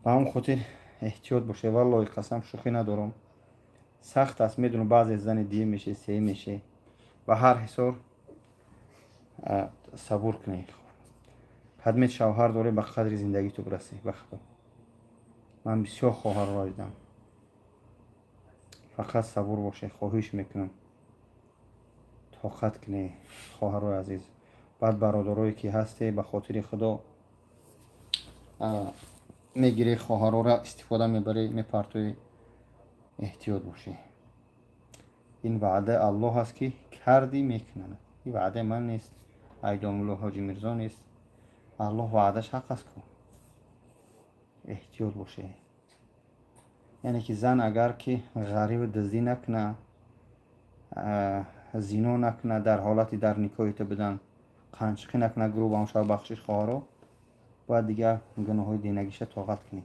Ба ҳамон хотир эҳтиёт бошед. Валлоҳи қасам, шӯхӣ надорам, сахт аст, медонам. Баъзе зани дуюм меше, сеюм меше, ба ҳар ҳисор сабур кунед. Ҳадмет шавҳар дорӣ, ба қадри зиндагиту бирасӣ. Ба худо, ман бисёр хоҳарро дидам. Фақат сабур бошед, хоҳиш мекунам, тоқат кунед, хоҳарои азиз. Баъд бародарое ки ҳасте, ба хотири худо, мегирӣ хоҳарора, истифода мебарӣ, мепартоӣ, эҳтиёт бошӣ. Ин ваъдаи Аллоҳ аст, ки кардӣ, мекунад. Ин ваъдаи ман нест, Айдомулло Ҳоҷи Мирзо нест. Аллоҳ ваъдаш ҳақ аст ку. Эҳтиёт боше. Яъне ки зан агар ки ғарибу дуздӣ накуна, зино накуна, дар ҳолати дар никоҳи ту будан қанчиқӣ накуна, грубо шава, бахшиш хоҳаро, бояд дигар гуноҳҳои динагиша тоқат кунӣ.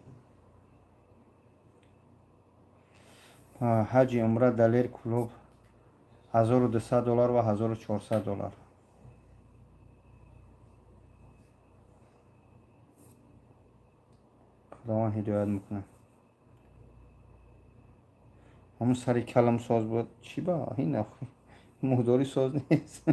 Ҳаҷи умра Далер клуб 1200 доллар ва 1400 доллар. Худованд ҳидоят мекунад. Ҳамун сари калам соз буд. Чӣ ба ин муҳдорӣ соз нест?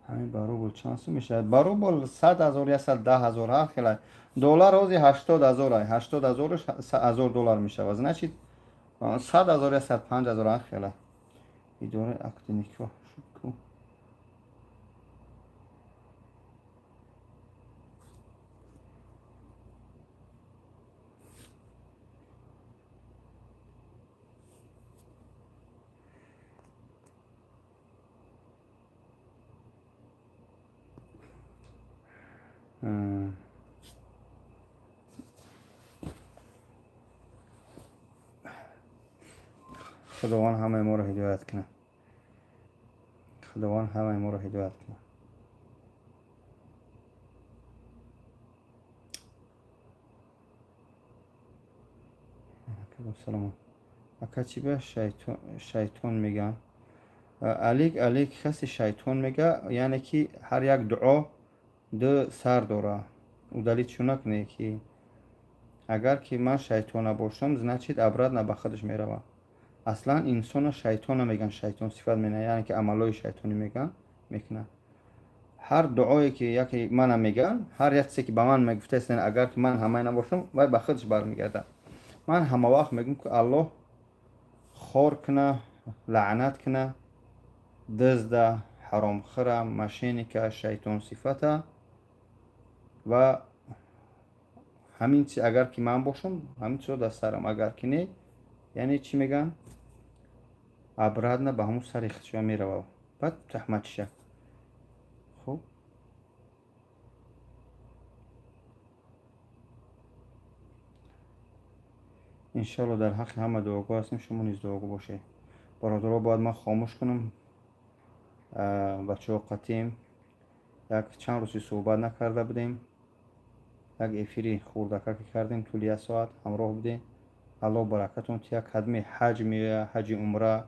Ҳамин ба рубл чанд сум мешавад? Ба рубл 100 000, 110 000, ҳар хела. Доллар ҳози 80 000, ай 80 000-уш 1000 доллар мешавад. Значит, 100 000, 105 000, ҳар хела. Идораи акди никоҳ шуд ку. Худованд ҳамаи моро ҳидоят кунад. Худованд ҳамаи моро ҳидоят кунад. Салом, ака. Чӣ ба шайтон мегӯянд? Алик, алик, касе шайтон мега, яъне ки ҳар як дуо ду сар дора. Удалить чӯ накунед, ки агар ки ман шайтона бошам, значит, обратно ба худаш меравам. Аслан инсона шайтона мегӯянд, шайтон сифат мена, яъне ки амалҳои шайтонӣ мегӯянд, мекунад. Ҳар дуое ки яке мана мегӯянд, ҳар як чизе ки ба ман мегуфтаистанд, агар ки ман ҳамаи набошам, вай ба худаш бармегардад. Ман ҳама вақт мегӯям, ки Аллоҳ хор куна, лаънат куна дизда, Ҳаромхӯра, мошенника, шайтонсифата. Ва ҳамин чи, агар ки ман бошам, ҳамин чизо дар сарам, агар ки не, яъне чӣ мегӯянд, обратно ба ҳамун сари худшо мерава. Баъд таҳматиша. Хуб, иншоалло, дар ҳаққи ҳама дуогӯ ҳастем, шумо низ дуогӯ бошед. Бародаро, бояд ман хомӯш кунам. Бачаҳо қатием як чанд рӯзи суҳбат накарда будем. Як эфири хурдакаке кардем, тӯли як соат ҳамроҳ будем. Аллоҳ баракатон тия. Кадми ҳаҷ меоя, ҳаҷи умра,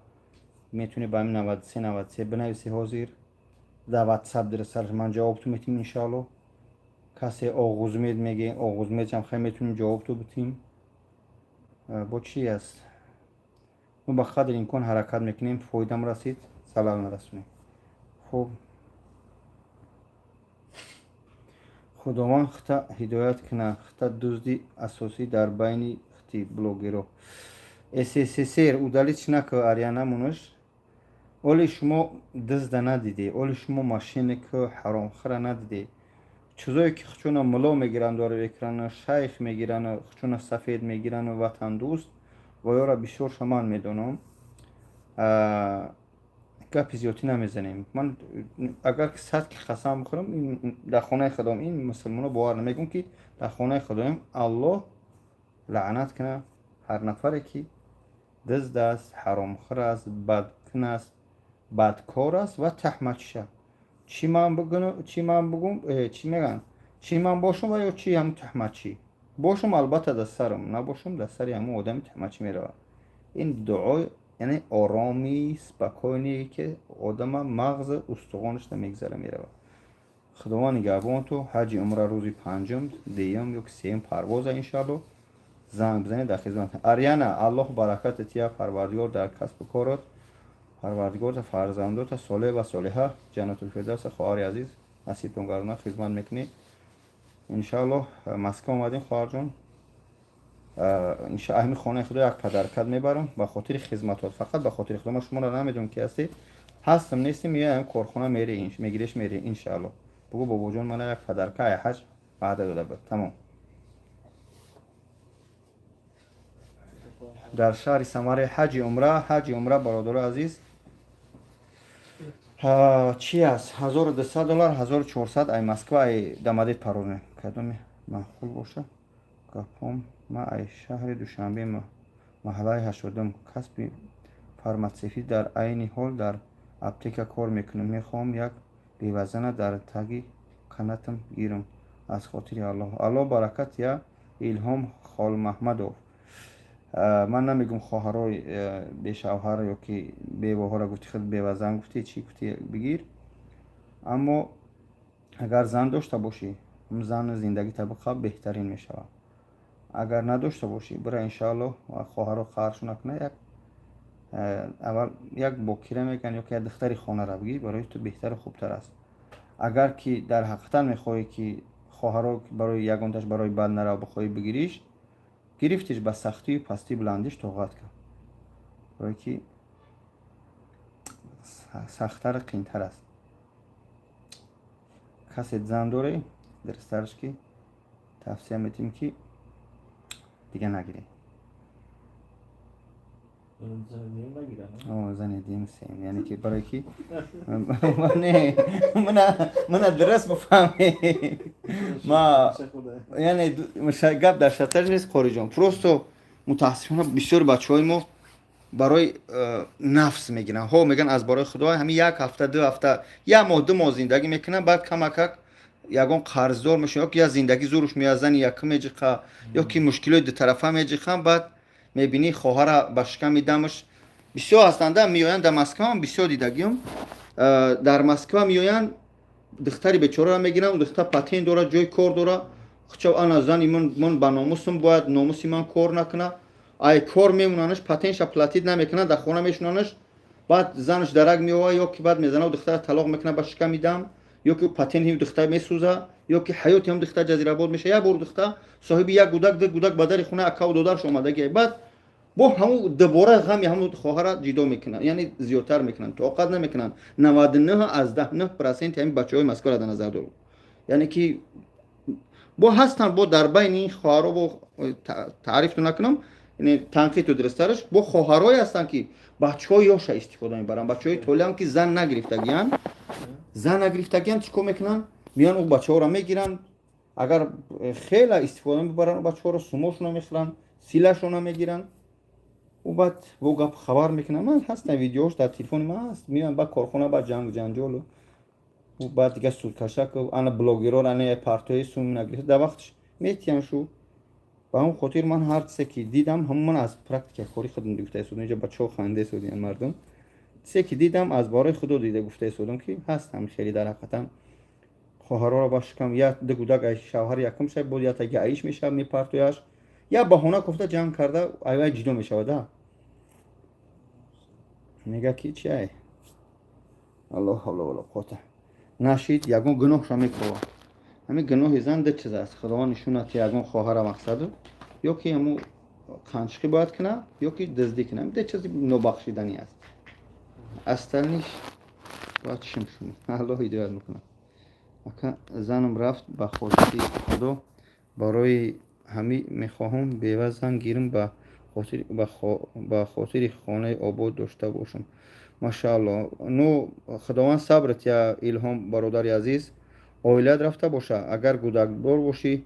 метавонӣ ба ҳамин 93 93 бинависӣ. Ҳозир дар Ватсап дирсар ман ҷавобту метим, иншоалло. Касе оғузмед меге, оғузмедам хай, метавонем ҷавобту битим. Бо чӣ аст, мо ба қадри имкон ҳаракат мекунем, фоидам расид, залал нарасонем. Хуб, Худованд хита ҳидоят куна. Хита дузди асосӣ дар байни хити блогеро СССР удалить нака. Ариана мунуш, оли шумо дузда надиде, оли шумо мошеннику ҳаромхӯра надиде. Чизое ки хучуна муло мегиранд, дори экрана шайх мегирану хучуна сафед мегирану ватандӯст, ва ёра бисёрша ман медонам. Гапи зиёдтӣ намезанем. Ман агар ки сад ки қасам бихӯрам, дар хонаи худом, ин мусулмоно бовар намегӯм, ки дар хонаи худоем. Аллоҳ лаънат кунад ҳар нафаре ки дузд аст, ҳаромхӯр аст, бадкун аст, бадкор аст ва таҳматиша. Чӣ ман бигӯм, чӣ ман бигӯм, чӣ мегӯянд, чӣ ман бошам ва ё чӣ ҳамун таҳматчӣ бошам, албатта дар сарам набошам, дар сари ҳамун одами таҳматчӣ меравад. Ин дуо, яъне ороми, спокойние ки одама мағзи устухонашда мегзара, меравад. Худованд нигаҳбон ту. Ҳаҷи умра рӯзи панҷум, дуюм ё ки сеюм парвоза, иншоалло. Занг бизанед, дар хизмат. Ариана, Аллоҳ баракате тия, Парвардигор дар касбу корот, Парвардигорта фарзандота солеҳ ва солиҳа, Ҷаннатулфирдавса, хоҳари азиз, насибтон гардона. Хизмат мекунӣ, иншоаллоҳ. Москва омадем, хоҳарҷон, ҳамин хонаи худо як подаркат мебарам ба хотири хизматот, фақат ба хотири худо. Ман шуморо намедонам, ки ҳастед, ҳастам, нестем, меоям корхона, мери, мегиреш, мери, иншоалло. Бугӯ: «Бобоҷон мана як подарка ай ҳаҷ ваъда дода буд». Тамом. Дар шаҳри Самаре ҳаҷи умра, ҳаҷи умра, бародари азиз, чӣ аст? 1200 доллар, 1400 ай Москва, ай Домодедово парвоз. Кадоме маъқул боша гапом. Ма ай шаҳри Душанбе, маҳаллаи ҳаштодум, касби фарматсевтӣ, дар айни ҳол дар аптека кор мекунам. Мехоҳам як бевазана дар таги канатам гирам, аз хотири Аллоҳ. Аллоҳ баракат я, Илҳом Холмаҳмадов. Ман намегӯм, хоҳарои бешавҳар ё ки бевоҳора гуфти, худ бевазан гуфти, чӣ гуфти, бигир. Аммо агар зан дошта бошӣ, зану зиндагӣ табиқа беҳтарин мешавад. Агар надошта бошӣ, бира, иншоаллоҳ, хоҳаро қаҳршо накуна, як аввал як бокира мекунад ё ки як духтари хонара бигир, барои ту беҳтару хубтар аст. Агар ки дар ҳақиқатан мехоҳӣ, ки хоҳаро барои ягонташ барои бад нарав, бихоҳӣ бигириш, гирифтиш, ба сахтию пастию баландиш тоқат кун, барое ки сахттару қиинтар аст. Касе зан доре, дурусттараш ки тавсия метиҳем, ки дига нагирӣ. Зани дим, сем, яъне ки барое ки не, мана дуруст бифаҳмӣ, ма яъне гап дар шатар нест, қориҷон. Просто мутаассифона бисёри бачаҳои мо барои нафс мегиранд. Ҳо, мегӯянд, аз барои Худо, ҳамин як ҳафта, 2 ҳафта, як моҳ, 2 моҳ зиндагӣ мекунанд, баъд камакак ягон қарздор мешавад, ё ки як зиндагӣ зуруш меояд, зани якум меҷиқа, ё ки мушкилои дутарафа меҷиқанд. Баъд мебинӣ, хоҳара ба шиками дамаш. Бисёр ҳастанда, меоянд дар Москва, бисёр дидагиём. Дар Москва меоянд, духтари бечораро мегиранд. Духтар патент дорад, ҷои кор дорад. Хуча ана зани ман ба номусам, бояд номуси ман кор накунад. Ай кор мемонанаш, патентша платить намекунад, дар хона мешунанаш. Баъд занаш дарак меояд, ё ки баъд мезанад, духтара талоқ мекунад ба шиками дам, ё ки патенти духтар месӯза, ё ки ҳаёти ҳам духтар ҷазирабод мешавад. Як бор духтар соҳиби як гудак, ду гудак ба дари хона акаву додарш омадагӣ, баъд Бо ҳамун дубора ғами ҳамун хоҳара ҷидо мекунанд, яъне зиёдтар мекунанд, тоқат намекунанд. 99,9% ҳамин бачаҳои Москваро дар назар дорам, яъне ки бо ҳастанд, бо дар байни ин хоҳаро бо таърифту накунам, танқиду дурусттараш, бо хоҳарое ҳастанд, ки бачаҳои ёша истифода мебаранд. Бачаҳои толиам, ки зан нагирифтагиянд, зан нагирифтагиянд, чӣ кор мекунанд? Меян, ӯ бачаҳоро мегиранд, агар хела истифода мебаранд бачаҳоро, сумошона мехӯранд, силашона мегиранд. Ӯ баъд бо гап хабар мекунанд. Ман ҳастам, видеош дар телефони ман ҳаст. Меянд ба корхона, ба ҷанг ҷанҷолу баъд дига судкашак, ана блогерор, ана партои сум нагирифта дар вақтш метиҳанд шу. Ба ҳамон хотир ман ҳар чизе ки дидам, ҳамон ман аз практика кори худам гуфта истодам. Инҷо бачаҳо ханда истодиям, мардум. Чизе ки дидам, аз бораи худо дида гуфта истодам, ки ҳастам хеле дар ҳақиқатан хоҳарҳоро ба шикам як ду кӯдак шавҳари якум шаб боз як таги аиш мешавад, мепартояш, як баҳона кофта ҷанг карда, айвай ҷидо мешавад. А мега ки чи ай, аллоҳ ҳавла вала қуввата нашид, ягон гуноҳша мекова. Ҳамин гуноҳи зан ду чиз аст. Худованд нишонад, ки ягон хоҳара мақсаду ё ки ҳамун қанчиқӣ бояд кунад, ё ки дуздӣ кунад. Ду чизи нобахшиданӣ аст. Остальный ш бояд шим шунӣ. Аллоҳ ҳидоят мекунад. Ака, занам рафт ба хотири Худо, барои ҳамин мехоҳам бева зан гирам, ба хотири хонаи обод дошта бошам. Машаалло, ну, Худованд сабрат я, Илҳом бародари азиз, оилаат рафта боша. Агар гудакдор бошӣ,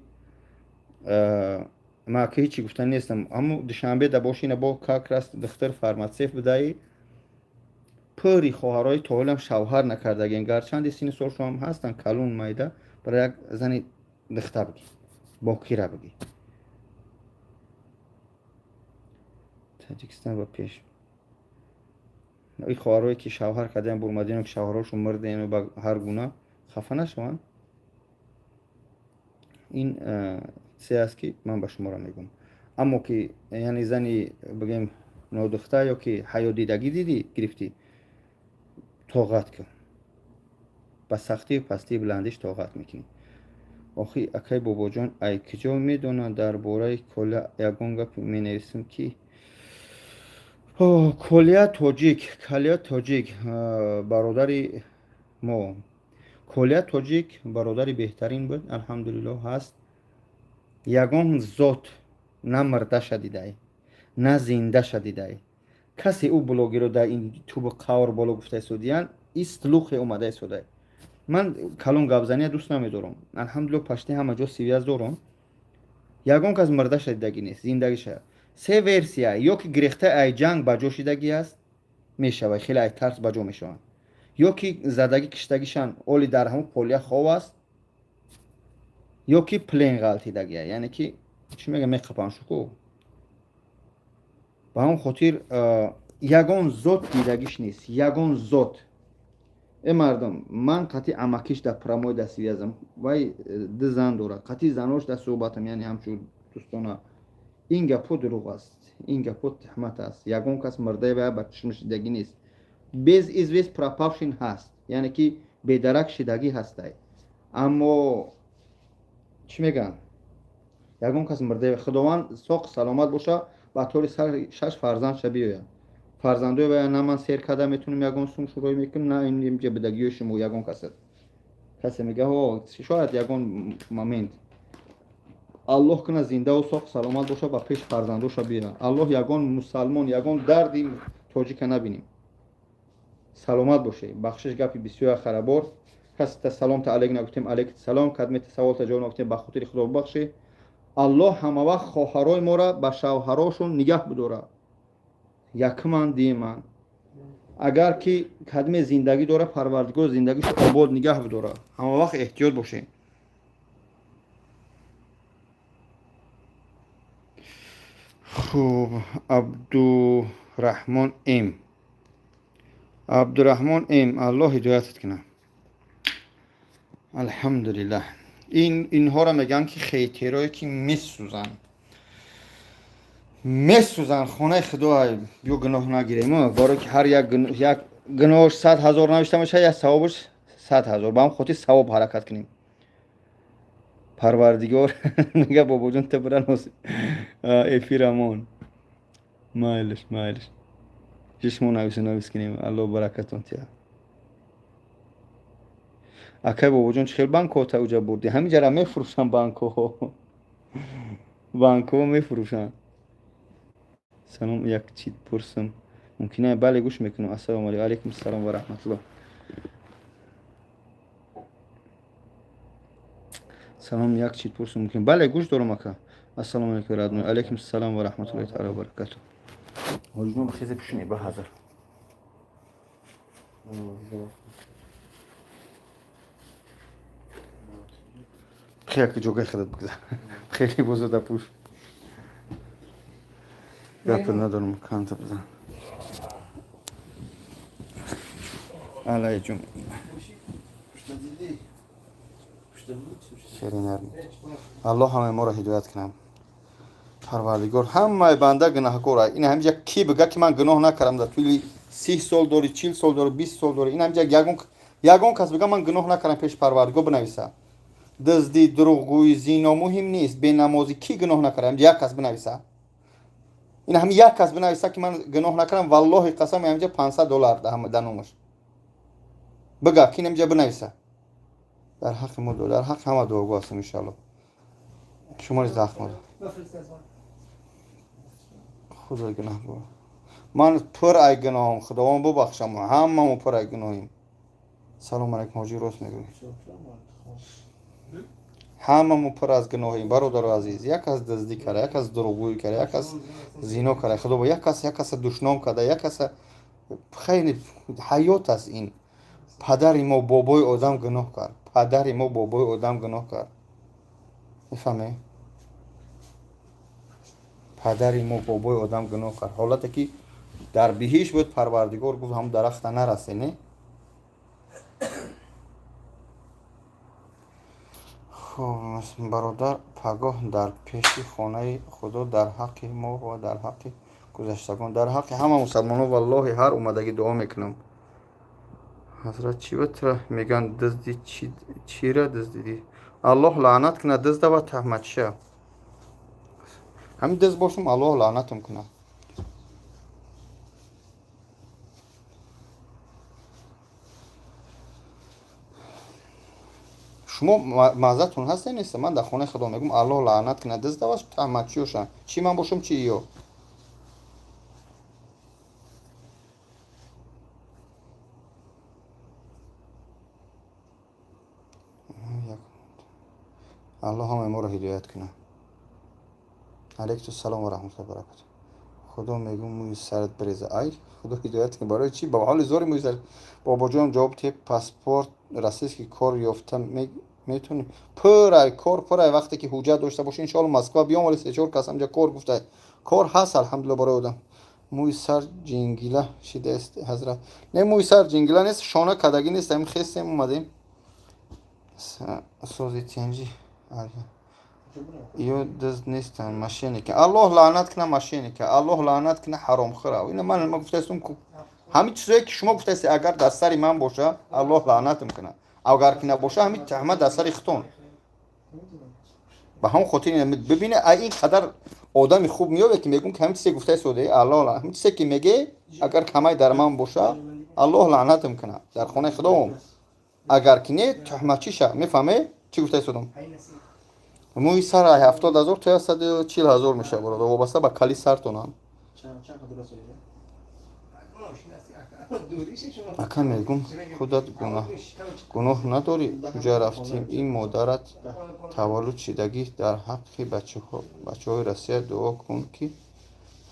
ман ки ҳечи гуфта нестам, аммо Душанбе да бошӣ, ина бо как раз духтар фарматсеф будаи, пури хоҳарои тоилам шавҳар накардагиен, гарчанди синни солшоам ҳастанд калон майда. Барои як зани духтар бигӣ, бокира бигӣ, Таҷикистон ба пеш. Ин хоҳарое ки шавҳар кардаян, бурмадино, ки шавҳарҳошон мурдаяну ба ҳар гуна хафа нашаванд. Ин чизе аст, ки ман ба шуморо мегӯям. Аммо ки яъне зани бигем нодухта ё ки ҳаётдидагӣ дидӣ, гирифтӣ, тоғат кун, ба сахтию пастию баландиш тоғат мекунӣ. Охи, акай Бобоҷон, ай куҷо медонад дар бораи Коля ягон гап менависам, ки Колия тоҷик, Калия тоҷик бародари мо, Колия тоҷик бародари беҳтарин буд, алҳамдулиллоҳ, ҳаст. Ягон зот на мирдаша дидай, на зиндаша дидай. Касе ӯ блогеро дар ин тубу қавр боло гуфта истодиянд, истлухе омада истодай. Ман калон гапзания дӯст намедорам. Алҳамдулиллоҳ, почти ҳама ҷо связь дорам. Ягон кас мирдаша дидагӣ нест, зиндагиша. Се версия: ё ки гирехта ай ҷанг ба ҷо шидагӣ аст, мешавад, хеле ай тарс ба ҷо мешаванд, ё ки задагӣ киштагишан, оли дар ҳамун полия хов аст, ё ки плен ғалтидагия, яъне ки чӣ мега, меқапанд шуку. Ба ҳамон хотир ягон зот дидагиш нест, ягон зот. Э мардум, ман қатъи амакиш дар прямой да связь ам, вай ду зан дорад, қатъи занош дар суҳбатам, яъне ҳамчун дӯстона. Ин гапҳо дурӯғ аст, ин гапҳо туҳмат аст. Ягон кас мурдаи вая ба чишм шидагӣ нест. Без извест пропавший ҳаст, яъне ки бедарак шидагӣ ҳастай, аммо чӣ мегӯянд, ягон кас мурдаи. Худованд соқ саломат боша, ба тори шаш фарзандша биёяд. Фарзандои вая на ман сер карда метунем, ягон сум шӯроӣ мекунем, на инҷа бидагиёи шумо. Ягон кас касе мега, шояд ягон момент Аллоҳ кунад зиндаву соқ саломат боша, ба пеш фарзандоша биёяд. Аллоҳ ягон мусалмон, ягон дарди тоҷика набинем. Саломат боше. Бахшиш, гапи бисёр харабор. Каста саломта алейк нагуфтем, алейк салом. Кадмета саволта ҷавоб нагуфтем, ба хотири Худо бубахшӣ. Аллоҳ ҳамавақт хоҳарои моро ба шавҳарошон нигаҳ бидорад, якман диюман. Агар ки кадме зиндагӣ дора, Парвардигор зиндагишо обод нигаҳ бидорад. Ҳамавақт эҳтиёт бошем. Хуб, Абдураҳмон М, Абдураҳмон М, Аллоҳ ҳидоятат кунад. Алҳамдулиллаҳ. Ин инҳоро мегӯянд, ки хейтерое ки месӯзанд, месӯзанд хонаи Худо. Биё, гуноҳ нагирем, барое ки ҳар як гуноҳш 100 000 навишта мешавад, як савобаш 100 000. Ба ҳам хотир савоб ҳаракат кунем. Парвардигор мега: «Бобоҷон, ту бира эфирамон». Майлиш, майлиш. Шумо навису, навис кунем. Алло баракатон тия. Акай бобоҷон, чӣ хел банкҳо та уҷа бурдӣ? Ҳамин ҷара мефурӯшанд банкҳо. Банкҳо мефурӯшанд. Салом, як чиз пурсам. Мумкин? Бале, гӯш мекунам. Ассалому алайкум. Алайкум ассалом ва раҳматуллоҳ. Салом, як чиз пурсам мумкин? Бале, гӯш дорам, ака. Ассалому алайкум, родной. Алайкум ассалом ва раҳматуллоҳи таала ва баракатуҳ. Ҳоҷиҷон, хезе пушине ба ҳазар. Хеле ки ҷогаи худат бигзар. Хеле бозода пӯш. Гапа надорам, канта бизан. Алай ҷум. Хеле нарм. Аллоҳ ҳамаи моро ҳидоят кунад. Парвардигор, ҳамаи банда гунаҳкор. Ин ҳамиҷа ки бига, ки ман гуноҳ накардам, дар тӯли 30 сол дори, 40 сол дори, 20 сол дори, ин ҳамиҷа ягон кас бига, ман гуноҳ накардам, пеши Парвардигор бинависа. Дуздӣ, дурӯғгӯӣ, зино муҳим нест, бенамозӣ, ки гуноҳ накарда, ҳамиҷа як кас бинависа. Ин ҳами як кас бинависа, ки ман гуноҳ накардам, валлоҳи қасам, ҳамиҷа 500 доллар дар номаш. Бига, ки ҳамиҷа бинависа. Дар ҳаққи мо, дар ҳаққи ҳама дуогӯ ҳастам, иншоалло. Шумо низ даҳ модо. Худо гунаҳгор. Ман пур ай гуноҳам, Худованд бубахшам, ҳамамо пур ай гуноҳем. Салому алайкум, ҳоҷӣ, рост мегӯӣ. Ҳамамо пур аз гуноҳем, бародару азиз. Як кас дуздӣ карда, як кас дурӯғгӯӣ карда, як кас зино карда, худо, як кас як каса душном карда, як каса, хеле ҳаёт аст ин. Падари мо, бобои одам гуноҳ кард. Падари мо, бобои одам гуноҳ кард. Мефаҳмед? Падари мо, бобои одам гуноҳ кард. Ҳолате ки дар биҳишт буд, Парвардигор гуфт, ҳамун дарахта нарасе, не? Хуб, бародар, пагоҳ дар пеши хонаи Худо дар ҳаққи мо ва дар ҳаққи гузаштагон, дар ҳаққи ҳама мусалмонон, валлоҳи, ҳар омадагӣ дуо мекунам. Ҳазрат, чӣ ба мегӯянд, дузди чира дуздидӣ? Аллоҳ лаънат кунад дузда ва таҳматша. Ҳамин дузд бошам, Аллоҳ лаънатам кунад. Шумо маззатон ҳаст нест? Ман дар хонаи Худо мегӯм, Аллоҳ лаънат кунад дузда ва таҳматчиёша. Чӣ ман бошам, чӣ ё. Аллоҳ ҳамаи моро ҳидоят кунад. Алайкум салом ва раҳматуллоҳи баракатуҳ. Худо мегӯм, мӯи сарат биреза. Ай, Худо ҳидоят кунад. Барои чӣ? Ба ҳоли зори мӯи сар. Бобоҷон, ҷавоб те, паспорт российский кор ёфта метавонӣ? Пурай кор, пурай, вақте ки ҳуҷҷат дошта бошӣ, иншоалло, Москва биём, вале се чор кас ҳамҷа кор гуфта. Кор ҳаст, алҳамдулилла, барои одам. Мӯи сар ҷингила шидааст, ҳазрат. Не, мӯи сар ҷингила нест, шона кардагӣ нест, ҳамин хестем, омадем. Сози тинҷӣ. Ё дузд нестанд, мошенники. Аллоҳ лаънат кунад мошенника, Аллоҳ лаънат кунад ҳаромхӯра. Ина ман гуфтаистам, ҳамин чизое ки шумо гуфтаистед, агар дар сари ман боша, Аллоҳ лаънатам кунад. Агар ки набоша, ҳамин таҳмат дар сари худтон. Ба ҳамон хотир бибине, ай ин қадар одами хуб меёбе, ки мегӯм, ки ҳамин чизе гуфтаистоде, Аллоҳ ҳамин чизе ки меге, агар камай дар ман боша, Аллоҳ лаънатам кунад дар хонаи Худоам. Агар ки не, туҳматчиша. Мефаҳме, чӣ гуфтаистодам? Мӯи сар 70 000 то 140 000 мешавад, бародар, вобаста ба кали сартонам. Ака, мегӯм, худат гуноҳ надорӣ, куҷа рафтем? Ин модарат таваллуд шидагӣ. Дар ҳаққи бачаҳои Россия дуо кун, ки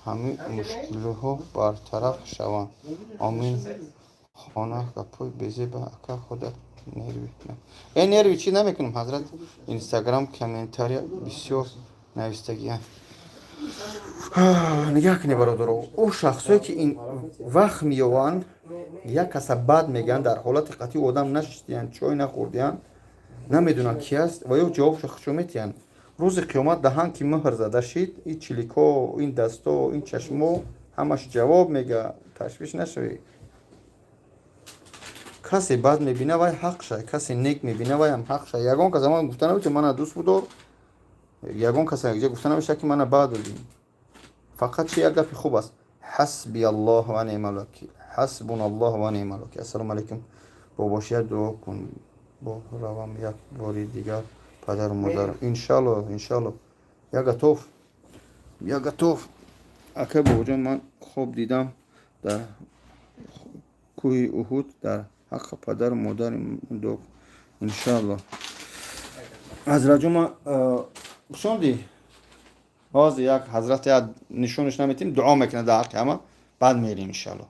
ҳамин мушкилиҳо бартараф шаванд. Омин. Хона гапҳои безеба, ака, худат нерви. Э, нерви чӣ намекунам, ҳазрат. Инстаграм комментария бисёр навистагиям. Нигаҳ кунед, бародаро, ӯ шахсое ки ин вақт меёванд, як каса бад мегӯянд, дар ҳолати қатъи одам нашиштиянд, чой нахӯрдиянд, намедонанд ки аст ва ё ҷавобшо худшо метиҳанд. Рӯзи қиёмат даҳан ки муҳр зада шид, ин чилико, ин дасто, ин чашмо ҳамаш ҷавоб мега. Ташвиш нашавед. Касе бад мебина, вай ҳақ шай, касе нек мебина, вайам ҳақ шай. Ягон каса ман гуфта намешавад, мана дӯст будор. Ягон каса якҷа гуфта намешавад, ки мана бад бибин. Фақат чи як гапи хуб аст: ҳасби аллоҳ ва неъмал вакил, ҳасбуна аллоҳ ва неъмал вакил. Ассалому алайкум, бобошия, дуо кун, бо равам як бори дигар падару модарам. Иншалло, иншалло, я готов, я готов. Ака бобоҷон, ман хоб дидам дар кӯҳи Уҳуд, дар ҳаққи падару модари дуо. Иншалло, ҳазратҷон, ман шонди ҳозир як ҳазрат як нишонаш наметим, дуо мекунад дар ҳаққи ҳама, баъд мерем, иншалло.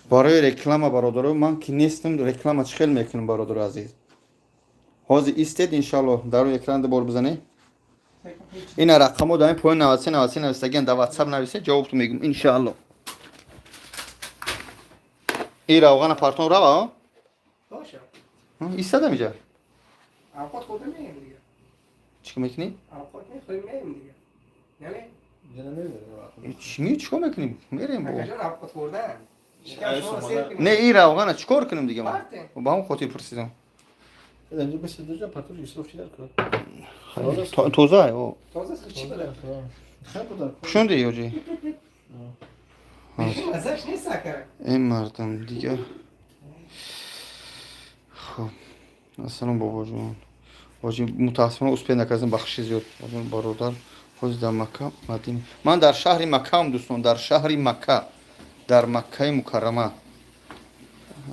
Барои реклама, бародаро, ман ки нестам, реклама чӣ хел мекунам, бародаро азиз? Ҳозир истед, иншалло, дар рӯи экран бор бизанед. Ина рақамо дар ин поён 93 93 навистагиан, дар Ватсап нависе, ҷавобту мегӯм, иншалло. И равғана партон рава. باشه. Истадам иҷа. اوقات خورده میایم دیگه. Чӣ кор мекунӣ? اوقات میخوریم میایم دیگه. نه. Чӣ ми чӣ кор мекунем? Мерем бо. جان، اوقات خوردن شکم شما رو سیر کنیم. Не, и равғана чӣ кор кунем дига ман? پرته. Ба ҳам хотир пурсидам. اینجا بس دو جا پرتو یوسف چی در کن. Тоза о. تازه است، چی بده؟ خیلی بود. Шунди ёҷи. ازش نیست کرد. Эй мардум дига. Хуб, ассалом, бобоҷон. Ҳоҷи, мутаассифона, успех накардам, бахши зиёд. Бобоҷон, бародар ҳозир дар Макка, Мадина? Ман дар шаҳри Маккаам, дӯстон, дар шаҳри Макка, дар Маккаи Мукаррама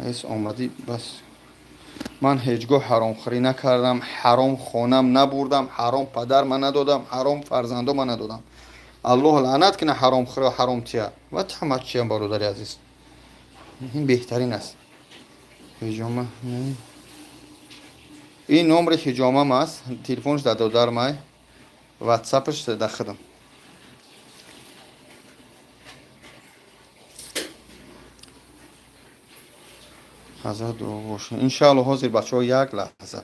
эс омадӣ. Бас, ман ҳеҷ гоҳ ҳаромхӯрӣ накардам, ҳаром хонам набурдам, ҳаром падар ман надодам, ҳаром фарзандо ман надодам. Аллоҳ лаънат кина ҳаромхӯро, ҳаромтия ва тамачиям. Бародари азиз, ин беҳтарин аст. Ҳиҷома, ин номри ҳиҷомам аст, телефонш дар додармай, ватсапш дар худам. Ҳазрат, дуо боша, иншаалло. Ҳозир, бачаҳо, як лаҳза.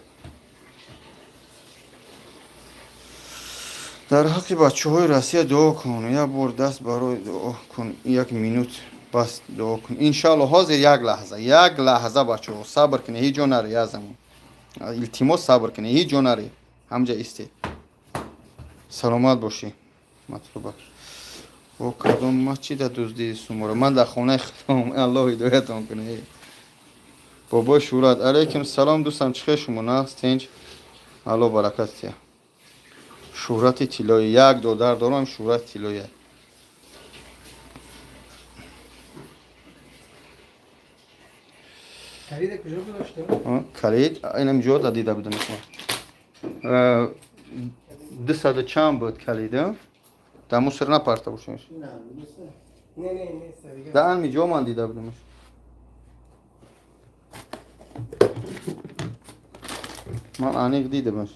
Дар ҳаққи бачаҳои Россия дуо кун, як бор даст барои дуо кун, як минут бас дуо кун, иншаалло. Ҳозир, як лаҳза, як лаҳза, бачаҳо, сабр кунед, ҳеҷ ҷо наре, як замон, илтимос, сабр кунед, ҳеҷ ҷо наре, ҳамҷа истед. Саломат бошӣ, Матлуба. Бо кадом масҷида дуздии суморо? Ман дар хонаи худам, Аллоҳ ҳидоятон кунад. Бобои Шӯрат, алайкум салом, дӯстам, чӣ хел шумо? Нағз, тинҷ, Аллоҳ баракат тия. Шӯҳрати Тиллоӣ, як додар дорам, Шӯҳрати Тиллоӣ. کلید کجا گذاشته؟ Калид инам ҷо да дида будам. Дусаду чанд буд калид, дар мусор напарта бошем. نه نه نیست دیگه. Дар ами ҷо ман дида будамш. Ман аниқ дидамаш.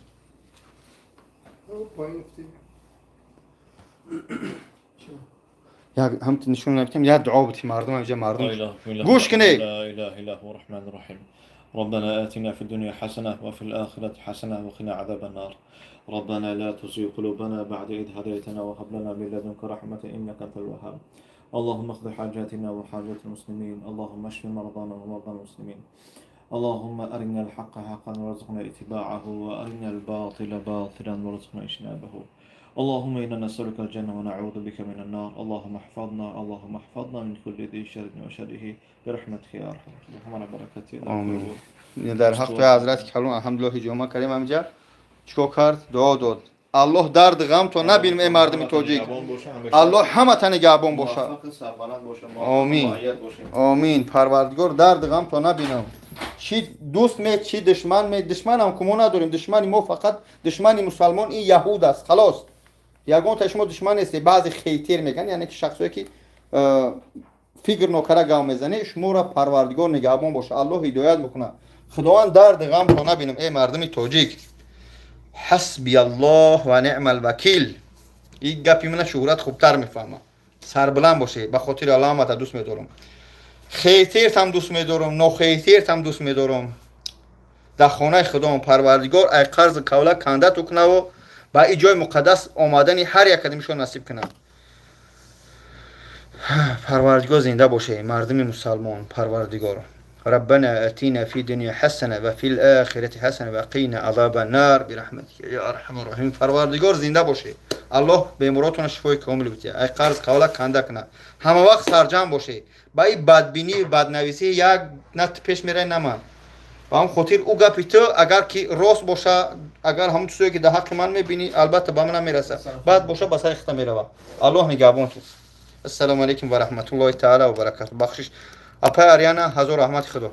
او پایین افتید. Як ҳамти нишон наметем, як дуо бути мардум инҷа, мардум. لا إله إلا گوش کنی. لا إله إلا هو الرحمن الرحيم. ربنا آتنا في الدنيا حسنة وفي الآخرة حسنة وقنا عذاب النار. ربنا لا تزغ قلوبنا بعد إذ هديتنا وهب لنا من لدنك رحمة إنك أنت الوهاب. اللهم اقض حاجاتنا وحاجات المسلمين. اللهم اشف مرضانا ومرضى المسلمين. اللهم أرنا الحق حقا وارزقنا اتباعه، وأرنا الباطل باطلا وارزقنا اجتنابه. اللهم إنا نسألك الجنة ونعوذ بك من النار. اللهم احفظنا، اللهم احفظنا من كل ذي شر وشره برحمتك يا أرحم الراحمين. اللهم على بركته. Омин. Дар ҳаққи ҳазрати калон, алҳамдулилло, ҳиҷома кардем. Ҳаминҷа чикор кард? Дуо дод. Аллоҳ дарди ғамто набинем, эй мардуми тоҷик. Аллоҳ ҳамата нигаҳбон бошад. Омин, омин. Парвардигор, дарди ғамто набинам. Чӣ дӯст ме, чӣ душман ме, душманам ку мо надорем. Душмани мо фақат, душмани мусалмон ин яҳуд аст, халос. Ягонта шумо душман несте. Баъзе хейтер мегӯянд, яъне ки шахсое ки фикр нокара гав мезане. Шуморо Парвардигор нигаҳбон боша, Аллоҳ ҳидоят мекунад. Худованд, дарди ғамто набинам, эй мардуми тоҷик. Ҳасби Аллоҳ ва неъмал вакил. Ин гапи мана Шӯҳрат хубтар мефаҳмад. Сарбуланд бошед, ба хотири Аллоҳ ҳамата дӯст медорам. Хейтертам дӯст медорам, нохейтертам дӯст медорам. Дар хонаи худом, Парвардигор ай қарзи кавла кандату кунаву ба ин ҷои муқаддас омадани ҳар як кадимишон насиб кунад. Парвардигор, зинда боше, мардуми мусалмон. Парвардигор, ربنا آتنا في الدنيا حسنة وفي الآخرة حسنة وقنا عذاب النار برحمتك يا أرحم الراحمين. پروردگار، زنده باشه. Аллоҳ беморотона шифои комил бития, ай қарз қавла канда куна. Ҳама вақт сарҷамъ боше. Ба и бадбинӣ, баднависӣ як на ту пеш мерай, на ман. Ба ҳам хотир ӯ гапи ту агар ки рост боша, агар ҳамон чизое ки дар ҳаққи ман мебинӣ, албатта ба ман мераса, баъд боша, ба сари хита мерава. Аллоҳ нигаҳбон ту. Ассалому алайкум ва раҳматуллоҳи таала ва баракату. Бахшиш, апай Ариана, ҳазор раҳмати Худо.